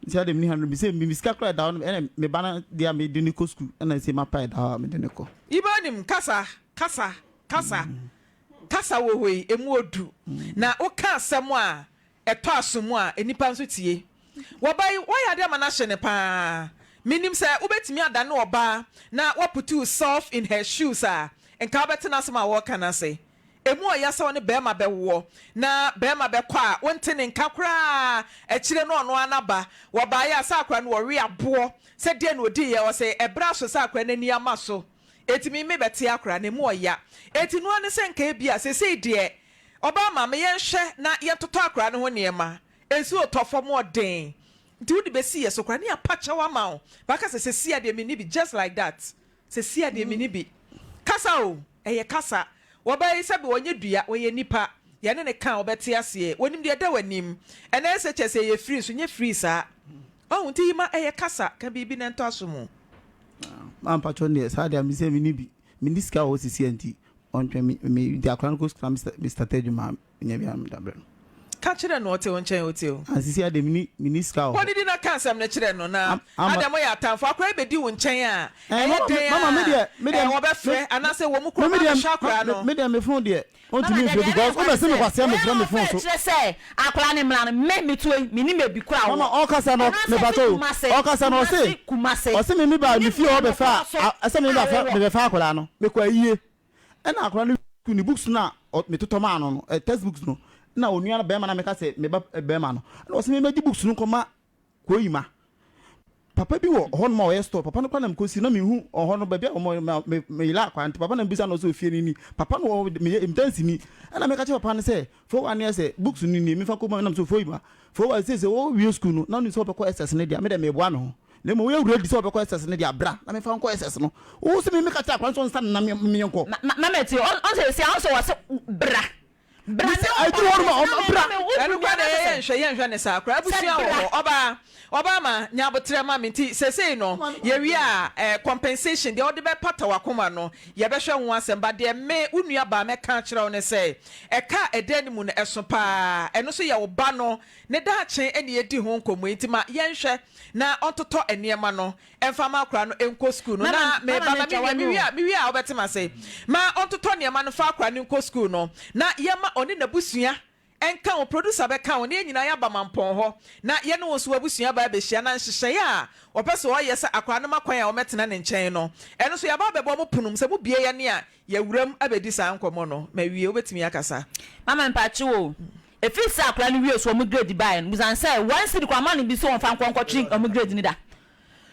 Si ade me ni 100 sɛ me sika kora da hɔ ɛna me ba no deɛ me de ne kɔ school ɛna sɛ ma pa ɛda hɔ a me de ne kɔ. Iba nim kasa kasa kasa kasa wɔ hɔ yi emu odu na woka asɛm a ɛtɔ aso mu a nnipa nso tie. Wɔba yi woayɛ ade ama no ahye no paa. Menim sɛ wobɛtumi adane ɔbaa na woaputu wo self in her shoes a nka wobɛte n'asɛm a wɔreka no ase. Emu ɔya sɛ wo ne barima bɛwoɔ na barima bɛkɔ a wonte ne nka koraa akyire no ɔno ara n'aba. Wɔbaeɛ a sɛ akwadaa no wɔwe aboɔ sɛ deɛn na ɔdiiɛ ɔse ɛberɛ aso sɛ akwadaa no ani ama so enti me mebɛte akwadaa no emu ɔya. Enti noa ne sɛ nka ebia seesei deɛ ɔbaa maame yɛnhwɛ na yɛntotɔ akwadaa no ho nneɛma nsuo tɔ fam ɔden nti wode bɛsi yɛ so koraa ne yɛapa kyɛw ama wo baka sɛ sesia deɛ menni bi just like that sesia deɛ menni bi kasa o ɛyɛ kasa wɔbaa yi sɛbi ɔnyɛ dua ɔyɛ nipa. Yɛne no ka a, ɔbɛte aseɛ. Ɔnim deɛ ɛda w'anim. Ɛnɛ SHS ɛyɛ free nso nyɛ free saa. Wahu? Nti Yima ɛyɛ kasa, ka biribi na ɛntɔ aso mu. Maa mpakyɛw deɛ saa deɛ mesɛ menni bi menni sika wɔ hɔ sisi a nti ɔntwɛn me me de akwadaa no kɔ sukuu na me start adwuma a menya bi a mede abrɛ no. Ka kyerɛ no ɔte wo nkyɛn ɔtie wo. Ah sisi a deɛ menni menni sika wɔ hɔ. Kɔ didi na ka asɛm no kyerɛ no na adɛn moyɛ atamfo akwadaa yi bɛdi wo nkyɛn a ɛyɛ dɛn a ɛɛ wɔbɛfrɛ anaasɛ wɔn mu koro ba abɛhwɛ akwadaa no. Me deɛ me phone deɛ Ontumi mfrɛ because wo bɛse me kwasea mefrɛ me phone so. Kyerɛ sɛ akwadaa no mmra no me me to yi me nim ebi koraa wɔ. Mama ɔkasa no mepakyɛ o ɔkasa no ɔse ɔse me me ba me fie hɔ bɛfa ɛsɛ me ba me bɛfa akwadaa no me kɔ ayie ɛna akwadaa no sukuu ne books no a me totɔ maa no no text books no na onua no bɛrima na meka sɛ me ba bɛrima no ɛna ɔse me mɛgye books no nkɔma Koyima. Papa bi wɔ hɔnom a ɔyɛ store, papa no koraa na mekɔsi na menhu ɔhɔ no baabi a wɔn me me meyera akwan nti papa na mebisa no sɛ ofie no ni. Papa no wɔ meyɛ mdansini ɛna meka kyerɛ papa no sɛ Fowa neɛ sɛ books no nie memfa nkɔma no na mesɛ Foyima Fowa seesei wowie school no na wonim sɛ wobɛkɔ SS no deɛ a me deɛ meboa me ho na mmom woyɛ ready sɛ wobɛkɔ SS no deɛ a bra na memfa wo nkɔ SS no. Wo se me meka kyerɛ akwadaa no sɛ ɔnsa no na menkɔ. Ma ma mama tie ɔn ɔn sɛ esi a ɔn sɛ wɔse bra Bra ne wo ba na me me wo Ɛno koraa deɛ yɛ yɛnhwɛ yɛnhwɛ ne saa koraa abusua wɔ hɔ ɔbaa ɔbaa ma nya aboterɛ ma me nti sesei no yɛwie a eh compensation deɛ wode bɛpata wakoma no yɛbɛhwɛ ho asɛm but deɛ me wo nua baa mɛka akyerɛ wo ne sɛ ɛka a ɛda anim no ɛso paa ɛno nso yɛ wo ba no ne daakye ɛne yɛdi ho nkɔmmɔ yi nti ma yɛnhwɛ na ɔntotɔ nneɛma no Ɛmfa mma akwadaa no nkɔ sukuu no na me ba ma me wie, me wie a, me wie a wobɛte m'ase. Ma ɔntotɔ nneɛma no mfa akwadaa no nkɔ sukuu no na yɛma ɔne n'abusua nka ho, producer bɛka ho na yɛn nyinaa yɛaba Mampɔn hɔ na yɛne wo nso w'abusua aba abɛhyia na nhyehyɛeɛ a wɔpɛ sɛ wɔyɛ sɛ akwadaa no ma kwan a wɔmmɛtena ne nkyɛn no, ɛno nso yɛaba abɛbɔ mo pono mu. Sɛ mobue yɛn a, Yɛawura mu abɛdi saa nkɔmmɔ no. Mawie, wobɛtumi akasa. Mama mpaakyew o, ɛfiri sɛ akwadaa no wiee so wɔn grade baeɛ no, busa no sɛ one cedi koraa ɔma no bi sɛ ɔmfa nkɔ nkɔtwe wɔn grade no da.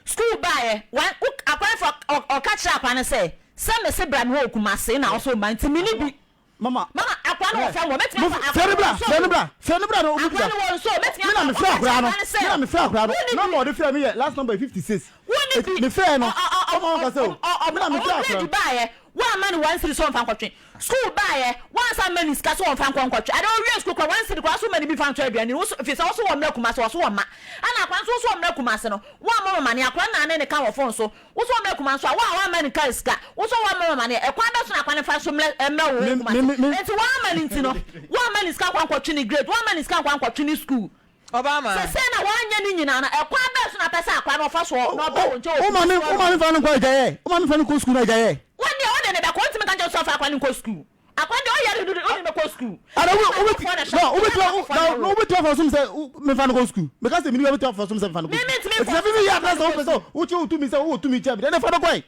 Sukuu baeɛ, one, wo, akwadaa no fa, ɔ, ɔka kyerɛɛ akwadaa no sɛ, sɛ mese bra me hɔ wɔ Kumasi na ɔso mma nti menni bi. Mama, Mama, akwadaa no wɔ fam hɔ, mɛtumi afa, frɛ akwadaa no no bra, wɔ nsuo frɛ no o. bra, frɛ no bra na Akwadaa ɔbɛbisa. no wɔ nsuo o, mɛtumi Me na afa, mefrɛ ɔka akwadaa kyerɛɛ no, akwadaa no me sɛ, na mefrɛ akwadaa no, wonni number bi. a ɔde frɛɛ me yɛ last number yɛ 56. Wonni Eti bi. mefrɛɛ no, Ɔ, ɔ, ɔ, ɔma ɔnka sɛ o, ɔ, ɔ, me na ɔmo mefrɛ akwadaa grade no. baeɛ, woamma no one cedi sɛ ɔmfa nkɔtwe. Sukuu baeɛ, woansan amma no sika sɛ ɔmfa nkɔ nkɔtwe. Adeɛ ɔwie sukuu koraa, one cedi koraa so woma no bi fa ntɔ aduane no, wo so, firi sɛ wo so wɔmmra Kumasi, ɔso wɔmma. Ɛna akwadaa nso wo so wɔmmra Kumasi no, woammɔ no amaneɛ, akwadaa no na ne ne ka wɔ phone so, wo so wɔmmra Kumasi nso a, wo a woamma no kaa sika, wo so woammɔ no amaneɛ, ɛkwan bɛn so na akwadaa no fa so mmra, mmra wo hɔ Me, Kumasi? me, me. Enti woamma no nti no, woamma no sika nkɔ ankɔtwe ne grade, woamma no sika nkɔ ankɔtwe ne sukuu. Ɔbaa ma. Sesei na wanyɛ ne nyinaa no, ɛkwan bɛn so na apɛ sɛ akwadaa no ɔfa so na ɔba wo nkyɛn wɔ Wo maame, Kumasi wo hɔ maame no? fa no nkɔ agyaeɛ. Wo maame fa no nkɔ sukuu no agyaeɛ. Wo deɛ wode no bɛkɔ, wontumi nka nkyerɛ no sɛ ɔmfa akwadaa no nkɔ sukuu. Akwadaa deɛ ɔyare dodo, wode no bɛkɔ sukuu. Ana wo, Ɛna wobɛti, amanfoɔ na ɛhyɛ no, wo, wobɛtumi, ɛna amanfoɔ na na, ɛwɔ na wo. wobɛtumi afa som sɛ memfa no nkɔ sukuu. Meka sɛ meni wobɛtumi afa som sɛ memfa no nkɔ Me sukuu. mentumi Ɛti mfa sɛ som mimi sɛ yɛ memfa atena no sɛ nkɔ wopɛ sɛ sukuu. wokyerɛ wo tumi sɛ wowɔ tumi kyɛ me deɛ, ɛnɛ fa no kɔe.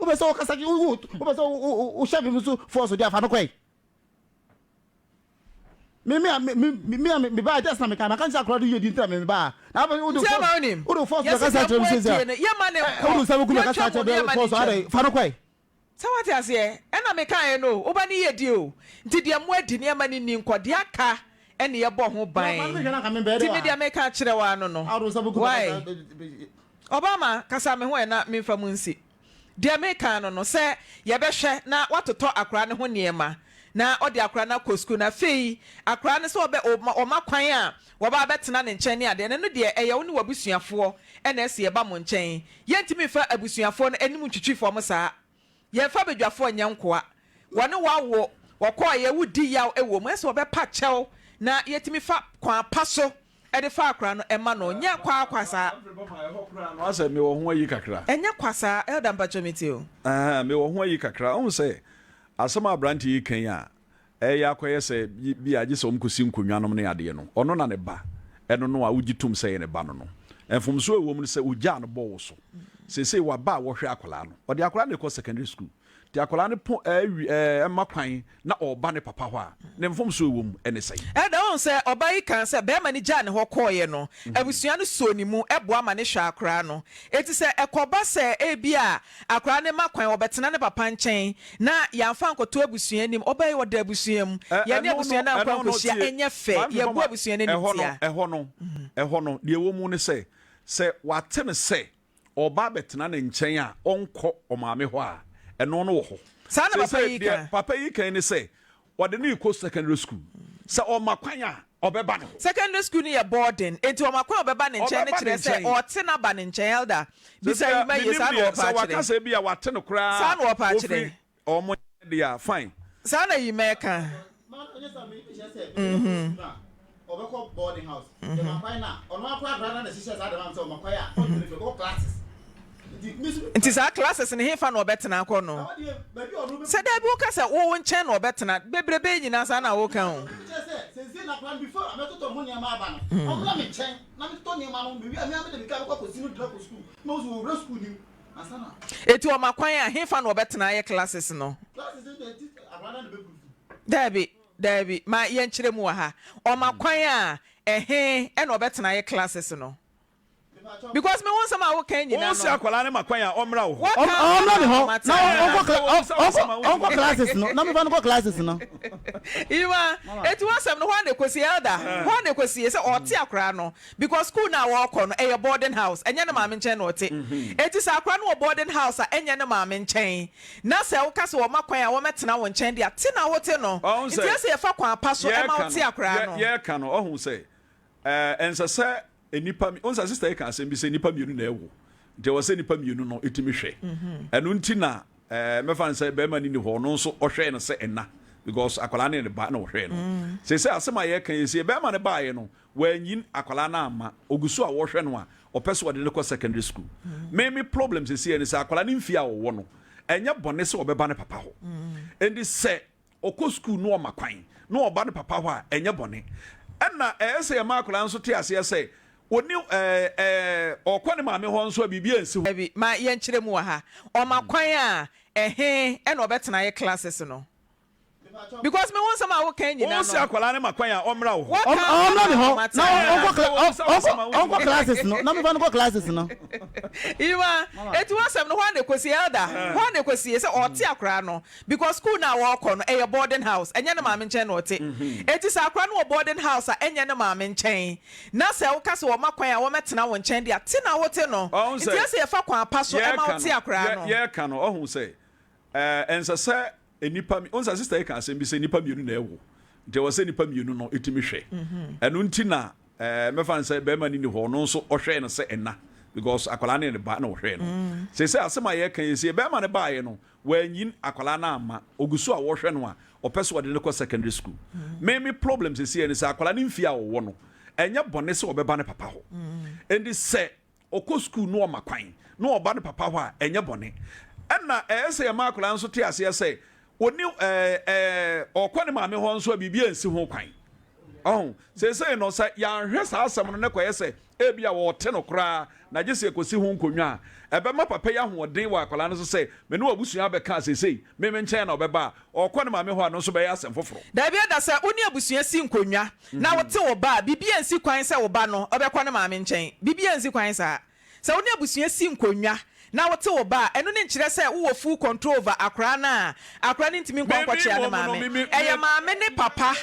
Wopɛ sɛ wokasa, wopɛ sɛ wohyɛ me so force deɛ a, fa no kɔe. Me me a me me me a me ba just na me ka na kan sɛ akora do yɛ di ntina me me ba na afɛ wo do Nti ama force wonim wo do force yɛse bɛka sa deɛ kyerɛ me mo sɛ adie no yɛma ne wo nkɔ do nsa bɛku bɛka sa yɛntwa mu kyerɛ no bɛ yɛma ne force ntwam. adɛ fa no kɔe. Sɛ wate aseɛ ɛna mekaeɛ no o woba ne yɛ die o nti deɛ mo adi no yɛma no nni nkɔ deɛ aka ɛne yɛbɔ ho ban nti me deɛ meka akyerɛ wo ara no no why Obama kasa me ho ɛ na memfa mu nsi. Deɛ meka no no, sɛ yɛbɛhwɛ na watotɔ akwadaa no ho nneɛma, na ɔde akwadaa no akɔ sukuu, na afei akwadaa no sɛ ɔbɛ, ɔma kwan a wɔba abɛtena ne nkyɛn ne adeɛ no, ɛno deɛ ɛyɛ wo ne w'abusuafoɔ na ɛsɛ yɛba mo nkyɛn. Yɛntumi mfa abusuafoɔ no anim ntwitwi fam saa. Yɛmfa badwafoɔ nyɛ nkoa. Wɔne wo awo, wɔkɔeɛ, wodi yaw wɔ mu, ɛsɛ wɔbɛpa kyɛw na yɛtumi fa kwan pa so de fa akora no ma no. Nyɛ kwa kwa saa. Humphrey Bama, ɛhɔ koraa no asɛ mewɔ ho ayi kakra. Ɛnyɛ kwa saa, Elder mpakyɛw me tie o. Ahaa, mewɔ ho ayi kakra. Wohu sɛ asɛm a aberante yi ka yi a ɛreyɛ akɔyɛ sɛ bi a gye sɛ wɔkɔsi nkonnwa nom ne adeɛ no, ɔno na ne ba, ɛno no a wogye tom sɛ ɛyɛ ne ba no no. Mfomsoɔ a ɛwɔ mu ne sɛ ogyaa no bɔɔ wo so. Seesei waba a wɔhwɛ akwadaa no. Ɔde akwadaa no rekɔ secondary school. Nti akwadaa no po ɛɛ ɛma kwan na ɔreba ne papa hɔ a, ne mfomsoɔ a ɛwɔ mu ne sɛn? Ɛda wohu sɛ ɔbaa yi kaa sɛ barima no gyaa ne hɔ kɔeɛ no, abusua no soo ne mu boa ma no hwɛ akwadaa no. Enti sɛ ɛkɔba sɛ ebia akwadaa no ma kwan ɔbɛtena ne papa nkyɛn na yɛamfa ankɔto abusua anim, ɔbaa yi ɔda abusua mu, yɛne abusua no ankɔ ankɔhyia, ɛnyɛ fɛ, yɛbu abusua no animtia. Ɛhɔ no, ɛhɔ no, deɛ ɛwɔ mu ne sɛ, sɛ wate no sɛ ɔreba abɛtena ne nkyɛn a ɔnkɔ ɔmaame hɔ a, ɛno no wɔ hɔ. Saa na papa Seesei yi deɛ ka. papa yi ka yi ne sɛ, ɔde no rekɔ secondary school. Sɛ ɔma kwan a, ɔbɛba ne hɔ. Secondary school no yɛ boarding, enti ɔma kwan a ɔbɛba ne nkyɛn no Ɔbɛba ne kyerɛ sɛ nkyɛn. ɔrete no aba ne nkyɛn, Elder. Bisa Sɛsɛ Yima yie, menim saa na deɛ, wɔpɛ sɛ waka akyerɛ. sɛ ebia wate no koraa Saa na wɔpɛ akyerɛ. ofiri wɔn nkyɛn deɛ a, fine. Saa na Yima ɛka. Nti saa classes no hefa na ɔbɛtena akɔ no? Sɛ daabi woka sɛ wo wo nkyɛn na ɔbɛtena, bebrebe yi nyinaa saa na woka o. Eti ɔma kwan a hefa na ɔbɛtena ayɛ classes no? Daabi, daabi, ma yɛnkyerɛ mu wɔ ha. Ɔma kwan a ɛhe na ɔbɛtena ayɛ classes no? Because me wo nsɛm a woka nyina no. Wo se akwadaa no ma kwan a ɔmmra wo hɔ. Ɔmmra me hɔ na ɔnkɔ ɔnkɔ classes no na mefa no kɔ classes no. Ima, eti w'asɛm no hɔ ara na ekosi elder, hɔ ara na ekosi sɛ ɔte akwadaa no because school no a ɔrekɔ no ɛyɛ boarding house ɛnyɛ ne maame nkyɛn na ɔte. Eti sɛ akwadaa no wɔ boarding house a ɛnyɛ ne maame nkyɛn na sɛ woka sɛ wɔma kwan a wɔmɛtena wo nkyɛn de a, te na wote no. Ɔho Nti sɛ ɛsɛ yɛfa kwan pa so ɛma yɛreka wote no, akwadaa yɛ no. yɛreka no ɔho sɛ ɛɛ ɛnsɛ sɛ nnipa wohu sɛ sister yi ka asɛm bi sɛ nnipa mmienu na ɛwo nti ɛwɔ sɛ nnipa mmienu no ɛtumi hwɛ ɛno nti na ɛɛ mɛfa no sɛ bɛrima no ni hɔ ɔno nso ɔhwɛɛ no sɛ ɛna because akwadaa no yɛ ne ba na ɔhwɛɛ no sɛ sɛ asɛm a yɛka yɛ sɛ bɛrima no baeɛ no wɔanyin akwadaa no amma ɔgu so a wɔhwɛ no a ɔpɛ sɛ ɔde no kɔ secondary school me me problem sɛ sɛ ne sɛ akwadaa no mfie a ɔwɔ no ɛnyɛ bɔne sɛ ɔbɛba ne papa hɔ ɛnti sɛ Ɔkɔ sukuu na ɔma kwan na ɔba ne papa hɔ a, ɛnyɛ bɔne. Ɛnna ɛyɛ sɛ yɛma akwadaa nso te aseɛ sɛ ɔni ɛɛ ɛɛ ɔkɔ ne maame hɔ nso a biribi ansi hɔ. Dabi, ma yɛnkyerɛ mu wɔ ha. Ɔma kwan a, ɛhe na ɔbɛtena ayɛ classes no? Because me wo nsɛm a woka nyina no. Wo se akwadaa no ma kwan a ɔmmra wo hɔ. Woka Ɔmmra me hɔ mate. na ɔnkɔ ɔnkɔ classes no na mefa no kɔ classes no. Ima, eti w'asɛm no hɔ ara na ɛkɔsi, Elder, hɔ ara na ɛkɔsie sɛ ɔte akwadaa no. Because school no a ɔɔkɔ no ɛyɛ boarding house ɛnyɛ ne maame nkyɛn na ɔte. Enti sɛ akora no wɔ boarding house a ɛnyɛ ne maame nkyɛn na sɛ woka sɛ wɔma kwan a wɔmɛtena wo nkyɛn de a te na wote no. Ɔhu Nti sɛ ɛsɛ yɛfa kwan pa so ɛma yɛreka wote no akoraa yɛ no. yɛreka no ɔhu sɛ ɛɛ ɛnsɛ sɛ nnipa wohu sɛ sister yi ka asɛm bi sɛ nnipa mmienu na ɛwo nti ɛwɔ sɛ nnipa mmienu no ɛtumi hwɛ ɛno nti na ɛɛ mɛfa no sɛ bɛrima no ni hɔ ɔno nso ɔhwɛɛ no sɛ ɛna because akwadaa no yɛ ne ba na ɔhwɛɛ no sɛ sɛ asɛm a yɛreka yɛ sɛ bɛrima no baeɛ no Wanyin akwadaa no amma, ogu so a wɔhwɛ no a ɔpɛ sɛ ɔde no kɔ secondary school. Me me problem seesei ne sɛ akwadaa no mfie a ɔwɔ no, ɛnyɛ bɔne sɛ ɔbɛba ne papa hɔ. Enti sɛ ɔkɔ school na ɔma kwan na ɔba ne papa hɔ a, ɛnyɛ bɔne. Ɛna ɛyɛ sɛ yɛma akwadaa no nso te aseɛ sɛ ɔni ɛɛ ɛɛ ɔkɔ ne maame hɔ nso a biribi ansi ho kwan. Ɔho, seesei no sɛ yɛanhwɛ saa asɛm no na ɛkɔyɛ sɛ ebia wɔrete no koraa na gye sɛ yɛkɔsi ho nkonnwa a, ɛbɛma papa yi ahoɔden wɔ akwadaa no so sɛ, Me ne w'abusua abɛka a seesei me me nkyɛn na ɔbɛba a, ɔrekɔ ne maame hɔ a, ɛno nso bɛyɛ asɛm foforɔ. Dabi da, sɛ wo ne abusua si nkonnwa na wote wo ba a, biribi ansi kwan sɛ wo ba no bɛkɔ ne maame nkyɛn. Biribi ansi kwan saa. Sɛ wo ne abusua si nkonnwa na wote wo ba a, ɛno ne nkyerɛ sɛ wowɔ full control over akwadaa no a akwadaa no ntumi nkɔ nkɔkyea ne maame. Ɛyɛ maame ne papa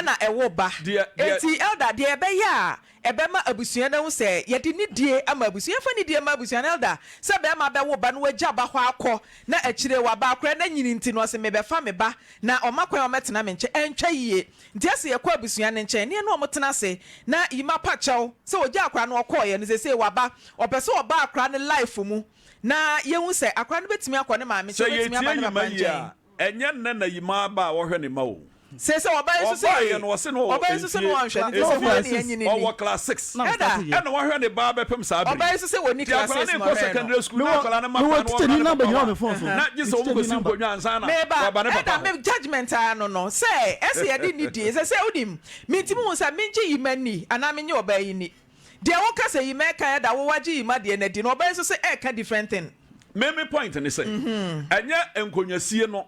na ɛwo ba. Enti Elder, deɛ ɛbɛyɛ a ɛbɛma abusua no ahu sɛ yɛde nidie ama abusua. Yɛmfa nidie mma abusua no. Elder, sɛ barima bɛwo ba na wagya ba hɔ akɔ na akyire waba akwadaa no anyini nti no ɔse mebɛfa me ba na ɔma kwan a ɔmmɛtena me nkyɛn, ɛntwa yie. Nti ɛsɛ yɛkɔ abusua no nkyɛn na yɛne wɔn tena ase na Yima pa kyɛw sɛ ɔgyaa akwadaa no ɔkɔeɛ no seesei waba ɔpɛ sɛ ɔba akwadaa no life mu na yɛhu sɛ akwadaa no bɛtumi akɔ ne maame Sɛ nkyɛn ɔbɛtumi yɛtie aba ne Yima papa yie nkyɛn. a, ɛnyɛ nnɛ na Yima aba a ɔhwɛ ne mma o. Seesei ɔbaa yi nso sɛ Ɔbaeɛ no ɔse no ɔwɔ ɔbaa yi nso sɛ no mfie ɔnhwɛ no nti sɛ mfie hwan na yɛnyi no ni ɔwɔ class 6 Na Ɛda. start yɛ. ɛna wahwɛ ne ba bɛpem saa bere Ɔbaa yi nso sɛ wɔnni yi. Nti class akwadaa 6 no na rekɔ ɔhwɛɛ no. secondary school na Mewɔ akwadaa no ma mewɔ kwan na teacher wɔmmra ni ne number papa nyinaa hɔ wɔ me phone so. a na gye Me sɛ teacher ni wɔkɔsi number. nkonnwa ansa na Meba, waba ne papa ɛda hɔ. me judgement ara no no, sɛ ɛsɛ yɛde nidie, sɛ sɛ wonim, mentumi hu sɛ mengye Yima nni anaa mennye ɔbaa yi nni. Deɛ woka sɛ Yima ɛka ɛda wo wagye Yima deɛ no adi no, ɔbaa yi nso sɛ ɛka different thing. Me me point ne sɛ, ɛnyɛ nkonnwasie no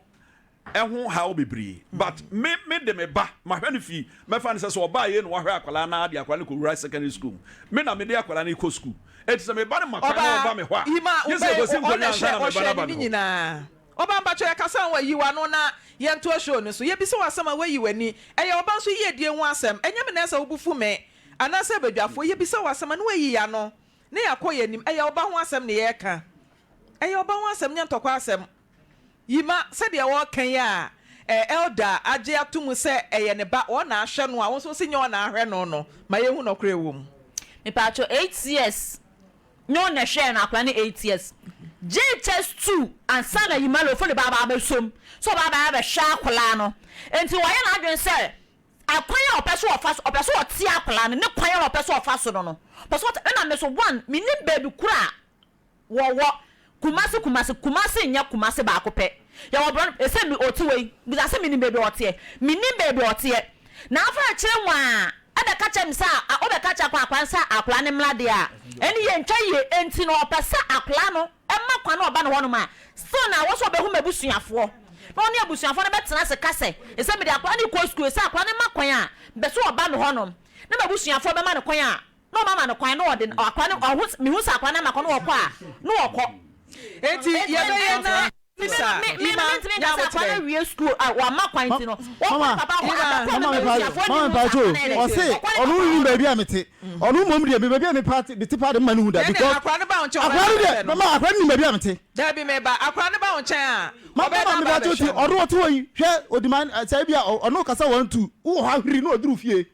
ɛho haw bebree but me me de me ba mahwɛ no fii mɛfa no sɛ sɛ ɔbaa yei na wahwɛ akwadaa no ara de akwadaa no kɔwura secondary school mu me na mede akwadaa no kɔ school eti sɛ me ba no ma kwan na Ɔbaa, ɔba me hɔ a Yima, gye sɛ wobɛn, ɛkɔsi ɔna nkonnwa ansa hwɛ, na me ba no ɔhwɛ aba ne me hɔ. nyinaa. Ɔbaa mpakyɛw yɛkasa ho a, yi w'ano na yɛntoa show no so. Yɛbisa wo asɛm a woayi w'ani. Ɛyɛ ɔba nso yiedie ho asɛm. Ɛnyɛ me na ɛsɛ wo bo fu me anaasɛ badwafoɔ. Yɛbisa wo asɛm a na woayi y'ano na yɛakɔ yɛn anim. Ɛyɛ ɔba ho asɛm na yɛreka. Ɛyɛ ɔba ho asɛm nyɛ ntɔkwa asɛm. Yima, sɛdeɛ wɔreka yi a, Elder agye ato mu sɛ ɛyɛ ne ba, ɔɔ na ahwɛ no a, wo nso wo se nyɛ ɔɔ na ahwɛ no no, ma yɛnhu nɔkorɛ ɛwɔ mu. Mepatwo 8 years nyɛ ɔna ɛhwɛɛ no akwadaa no 8 years JHS 2 ansa na Yimalo fo de ba aba abɛsom sɛ ɔba aba abɛhwɛ akwadaa no nti wayɛ n'adwene sɛ akwan a ɔpɛ so ɔfa so ɔpɛ so ɔte akwadaa no ne kwan a ɔpɛ so ɔfa so no no ɔpɛ so ɔte ɛna me so one menim baabi koro a Wɔwɔ Kumasi Kumasi Kumasi nyɛ Kumasi baako pɛ yɛwɔ brɔno ɛsɛ me ɔte wei bisa sɛ menim baabi a ɔteɛ menim baabi a ɔteɛ na afa akyire nwaa ɛbɛka kyerɛ me sɛ a wobɛka kyerɛ akwadaa akwadaa no sɛ akwadaa no mmra deɛ a ɛne yɛntwa yie enti no ɔpɛ sɛ akwadaa no ɛma kwan na ɔba ne hɔnom a still na wɔ sɛ ɔbɛhu m'abusuafoɔ na ɔne abusuafoɔ no bɛtena ase ka sɛ ɛsɛ mede akwadaa no kɔ sukuu ɛsɛ akwadaa no ma kwan a bɛ sɛ ɔba me hɔnom na m'abusuafoɔ bɛma no kwan a Na ɔma ma no kwan na ɔde akora no ɔho mehu sɛ akora no ama kwan na ɔkɔ a na ɔkɔ. Enti yɛbɛyɛ na sa ima nya aboterɛ. Mama mama mpacho ɔse ɔno nim baabi a mete ɔno mmom deɛ me baabi a mepa mete paa de mma no hu da because akora no ba wo nkyɛn akora no deɛ mama akora no nim baabi a mete. Dabi meba akora no ba wo nkyɛn a ɔbɛyɛ mama dɛ aba mepacho ti abɛhwɛ no. ɔno ɔte hɔ yi hwɛ odiman sɛ ebi a ɔno kasa 1 2 wowɔ hɔ ahwiri na ɔduru fie.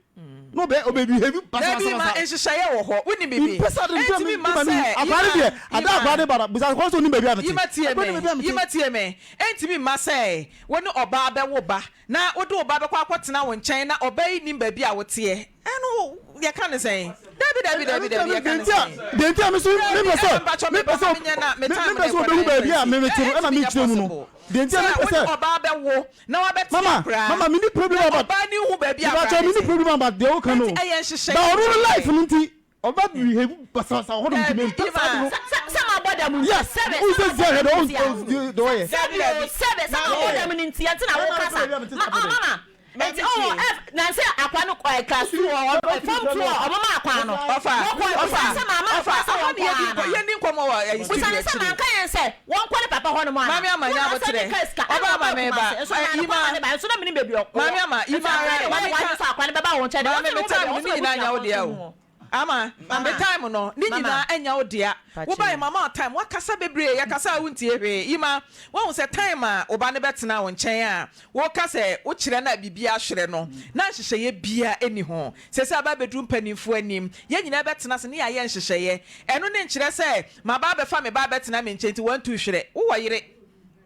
na ɔbɛ ɔbɛ behave Dabi ma basabasabasa. nhyehyɛeɛ wɔ hɔ wonim biribi Mpɛ sɛ ade nti a ɛntumi me mma ma no hu sɛ akwadaa no Yima deɛ ada Yima akwadaa no ba no bisa akwadaa no sɛ onim baabi a mete Yima tie akwadaa me nim baabi a mete. Yima tie me ɛntumi mma sɛ wo ne ɔbaa bɛwo ba na wode wo ba bɛkɔ akɔtena wo nkyɛn na ɔbaa yi nnim baabi a woteɛ ɛno yɛka no sɛn dabi dabi Ɛno dabi nti a dabi me yɛka deɛ no nti a sɛn deɛ nti a me so dabi mepɛ sɛ ɛna mpakyɛ mepɛ meba sɛ ma menyɛ na me time mepɛ no sɛ rekɔ ɔbɛhu na baabi a ɛmfa me nti mete no ɛna ɛntumi nyɛ mekyerɛ mu no possible deɛ nti a sɛ mepɛ wo ne sɛ ɔbaa bɛwo na wabɛte mama akora mama menni problem na about ɔbaa no nhu baabi a mepakyɛw akora no menni te problem about deɛ woka no Enti ɛyɛ nhyehyɛeɛ ba ɔno no life nhyehyɛeɛ no nti ɔba behave basabasa wɔ hɔnom nti Daabi mempɛ saa ade Ima no Sɛ sɛ mabɔ dam nti yes sɛbe wohu sɛ sɛ mabɔ sia hwɛ dam deɛ nti a ɔwɔ deɛ ɔyɛ Daabi sɛbe o daabi sɛbe sɛ mabɔ Maame dam no nti ɛnti na Bɛrima no wokasa sɛ baabi a mete ma saa ɔ bɛdɛ mama Maame nti ɔwɔ tie ɛf nansi akwa no ɛ class two ɔ ɔ form two ɔ ɔmo ma akwa no Ɔfa wɔkɔ ɔfa bisa sɛ maama ɔfa akwa sɛ aha wɔnkɔ ne yɛdi nkɔ ana yɛnni nkɔmmɔ wɔ ɛyi bisa studio ne sɛ akyire manka yɛn sɛ wɔnkɔ ne papa hɔ nom ana Maame ama wo nya na ɔsɛ aboterɛ ne ka sika ɛna ɔba ama ɔba meba Kumasi nso ɛ maa no Ima kwan ma ne ba nso na menim baabi ɔwɔ Maame ama nti Ima akwa deɛ maame wɔyɛ ka w'adwene sɛ akwa no bɛba wo nkyɛn deɛ Maame wɔsɛ me ne ho time baabi no a ne wɔsɛ nyinaa nya wo w'abusuafoɔ dea nso o hu wo Ama me mama time no ne mama nyinaa nya wo dea pakyɛ Wobae mama wo time woakasa bebree yɛkasa a wontie hwee Ima woahu sɛ time a wo ba no bɛtena wo nkyɛn a woka sɛ wokyerɛ no a biribiara hwerɛ no na nhyehyɛeɛ biara nni ho Seesei aba abɛduru mpanimfoɔ anim yɛn nyinaa bɛtena ase ne yɛayɛ nhyehyɛeɛ Ɛno ne nkyerɛ sɛ maba abɛfa me ba abɛtena me nkyɛn nti wantu hwerɛ Wowɔ yere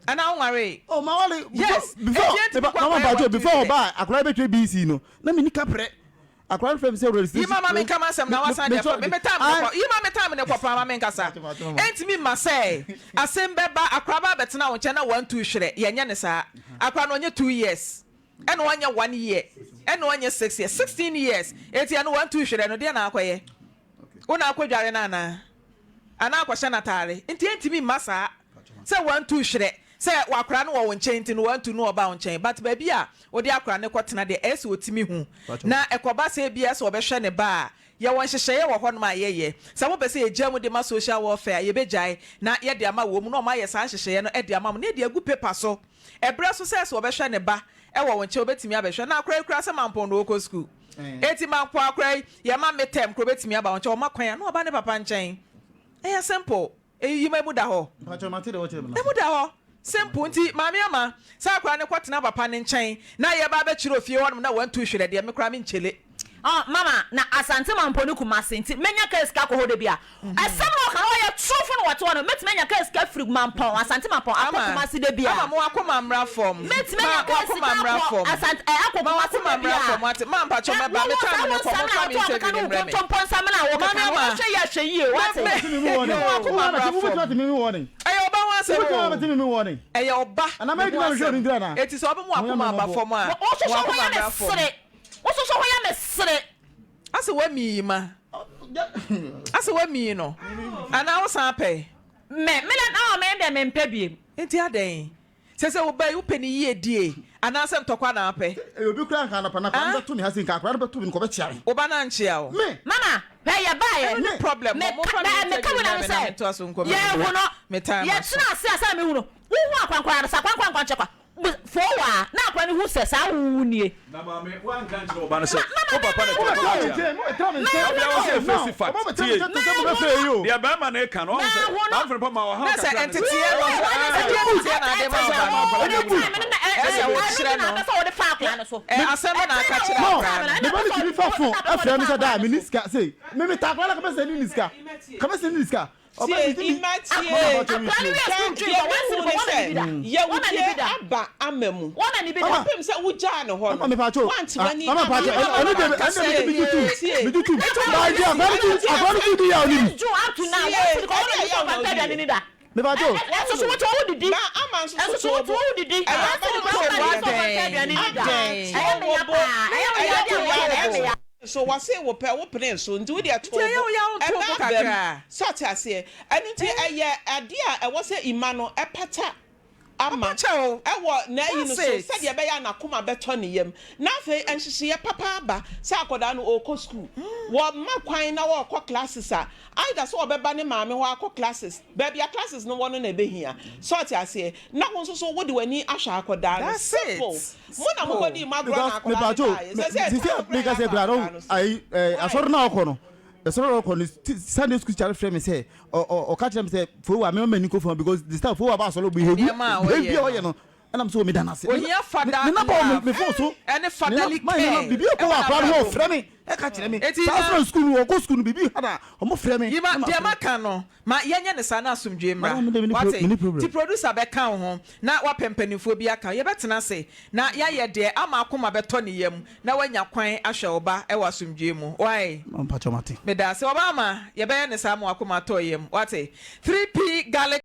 anaa wonwaree? Oh mawale before Yes before enti ɛntumi meba kɔ mama akɔyɛ mpacho wantu before hwerɛ. ɔba akwadaa bɛtwerɛ BC no na menni kaprɛ Akwadaa no frɛ me sɛ Yi registration. ma ma menka m'asɛm na wasan de afa me. Me time no kɔ. Yi ma me time no kɔ paa ma menkasa. Ɛntumi mma sɛ asɛm bɛba akwadaa ba abɛtena wo nkyɛn na wantu hwerɛ. Yɛnyɛ no saa. Akwadaa no ɔnyɛ 2 years ɛna ɔnyɛ 1 year ɛna ɔnyɛ 6 years. 16 years. Enti ɛno wantu hwerɛ no deɛ na akɔyɛ? Wo na akɔdware no anaa? Anaa akɔhyɛ no ataare? Nti ɛntumi mma saa sɛ wantu hwerɛ sɛ wakora no wɔ wo nkyɛn nti no wantu no ɔba wo nkyɛn but baabi a wode akora no kɔtena deɛ ɛyɛ sɛ ɔtumi hu na ɛkɔba sɛ ebia sɛ ɔbɛhwɛ ne ba a yɛwɔ nhyehyɛeɛ wɔ hɔnom a yɛyɛ sɛ mopɛ sɛ yɛgyaa mu de ma social welfare a yɛbɛgyae na yɛde ama wɔ mu na ɔmo ayɛ saa nhyehyɛeɛ no de ama mo na yɛde agu paper so ɛberɛ so sɛ sɛ ɔbɛhwɛ ne ba ɛwɔ wo nkyɛn obɛtumi abɛhwɛ na akora yi kora sɛ mampɔn na ɔkɔ school eti mampɔn akora yi yɛma midterm kora obɛtumi aba wo nkyɛn ɔma kwan a na ɔba ne papa nkyɛn ɛyɛ simple eyi ma emu da hɔ emu da hɔ simple nti maame ama sɛ akora ne kɔtena papa ne nkyɛn na yɛba abɛkyerɛ ofie hɔnom na wantu hwerɛ deɛ me kora me nkyele. Oh, mama na asante mampo ne kumase nti menya kaa sika kɔ hɔ da bi a ɛsɛm na ɔka no ɔyɛ torofo na wɔte hɔ no mɛtumi anya kaa sika firi mampɔn asante mampɔn akɔ kumase da bi a ama mo akoma mmra fam mɛtumi anya kaa sika akɔ asante ɛ akɔ ma kumase wakoma da bi mmra a fam ate ma mpakyɛ mɛba me time no kɔ mo fa me interview ne mbrɛ me nkontompɔ nsɛm na wɔkeka Maame no ama wɔhwɛ yɛ hwɛ yie wate ma wakoma mmra fam ɛyɛ ɔba ho asɛm o ɛyɛ ɔba ne ho asɛm eti sɛ ɔbɛma wakoma aba fam a wososo ho wakoma yɛ me mmra fam sere wososo ho yɛ me sere asɛ wamii ma asɛ wamii no anaa wosan pɛ me me na na me deɛ mempɛ biem nti adɛn sɛ sɛ woba yi wopɛ ne yie die anaasɛ ntɔkwa na apɛ obi kura nka anapa na akwadaa no bɛto me ha se nka akwadaa no bɛto me nkɔbɛkyia me woba no ankyea wo me mama hwɛ yɛ baayɛ ɛno ne problem me mo fa me ka meka interview mu na mbrɛ me me na sɛ mentoa so nkɔ yɛhu no me time aso yɛtena ase asa mehu no wohu akwankwara no sɛ akwankwa nkwankyɛ kwa foo a na akora no hu sɛ saa wowu nie na maame wanka nkyerɛ ɔba no sɛ wo papa na twa me nkyɛn a wɔsɛ face fact tie deɛ bɛrima no ka no ɔhu sɛ mamfene pa ma ɔhaw na sɛ kakra ne nteteɛ no ɛdeɛ nteteɛ na ade ma ɔba no. Ɛsɛ wokyerɛ no. Ɛ asɛm no na aka kyerɛ akwadaa no. Me ba no tumi fa phone frɛ me sɛ daa menni sika sei. Me metaa akwadaa no ka mɛsɛ ne ni sika. Ka mɛsɛ ne ni sika. Tie, Emma tie. Hwɛ, deɛ mehu ne sɛ, yawudie aba ama mu. Kɔpem sɛ wogyaa no hɔ no, woante w'ani amma anka sɛ, tie, tie, ɛne ɛyaw na wodiiɛ. Ma ama nso so to wo bo. Awuraba no sɛ adɛn, adɛn, to wo bo, ɛyɛ wo ya wo bo. So wɔse wo pɛ wo pene so nti wo deɛ to wo bo, ɛba abam, so ɔte aseɛ, ɛno nti ɛyɛ adeɛ a ɛwɔ sɛ Emma no ɛpata ama ɛwɔ n'ayi no so sɛdeɛ ɛbɛyɛ a n'akoma bɛtɔ ne yam, na afei nhyehyeɛ papa aba sɛ akwadaa no ɔrekɔ sukuu, wɔma kwan na ɔrekɔ classes a, either sɛ ɔbɛba ne maame hɔ akɔ classes, baabi a classes no wɔ no na ɛbɛhia, so ɔte aseɛ, na wo nso so wode w'ani ahwɛ akwadaa no, simple, mo na mokɔdii mo agorɔ na akwadaa no baeɛ, sɛ sɛ sisi a meka sɛ kura no ayi asɔre na ɔkɔ no asɔre na ɔkɔ no Sunday school teacher frɛ me sɛ ɔka kyerɛ me sɛ fowa mema m'ani kɔ fam because this time fowa ba asɔre behave behave bi a ɔyɛ no ɛna me sɛ meda no ase ohia fada ne naba wɔ me phone so ɛne fatherly care biribi kɔ wɔ akora no hɔ ɔfrɛ me ɛka kyerɛ me saa so na school no ɔkɔ school no biribi ha na ɔmo frɛ me yima deɛ maka no Ma yɛnyɛ no saa na asomdwoe mmra. Woate? Nti producer bɛka wo ho na woapɛ mpanimfoɔ bi aka ho. Yɛbɛtena ase na yɛayɛ deɛ ama akoma bɛtɔ ne yam na woanya kwan ahwɛ wo ba wɔ asomdwoe mu. Woae? Mpakyɛw mate. Medaase. Ɔbaa ma yɛbɛyɛ no saa ama w'akoma atɔ yam. Woate? 3P Garlic.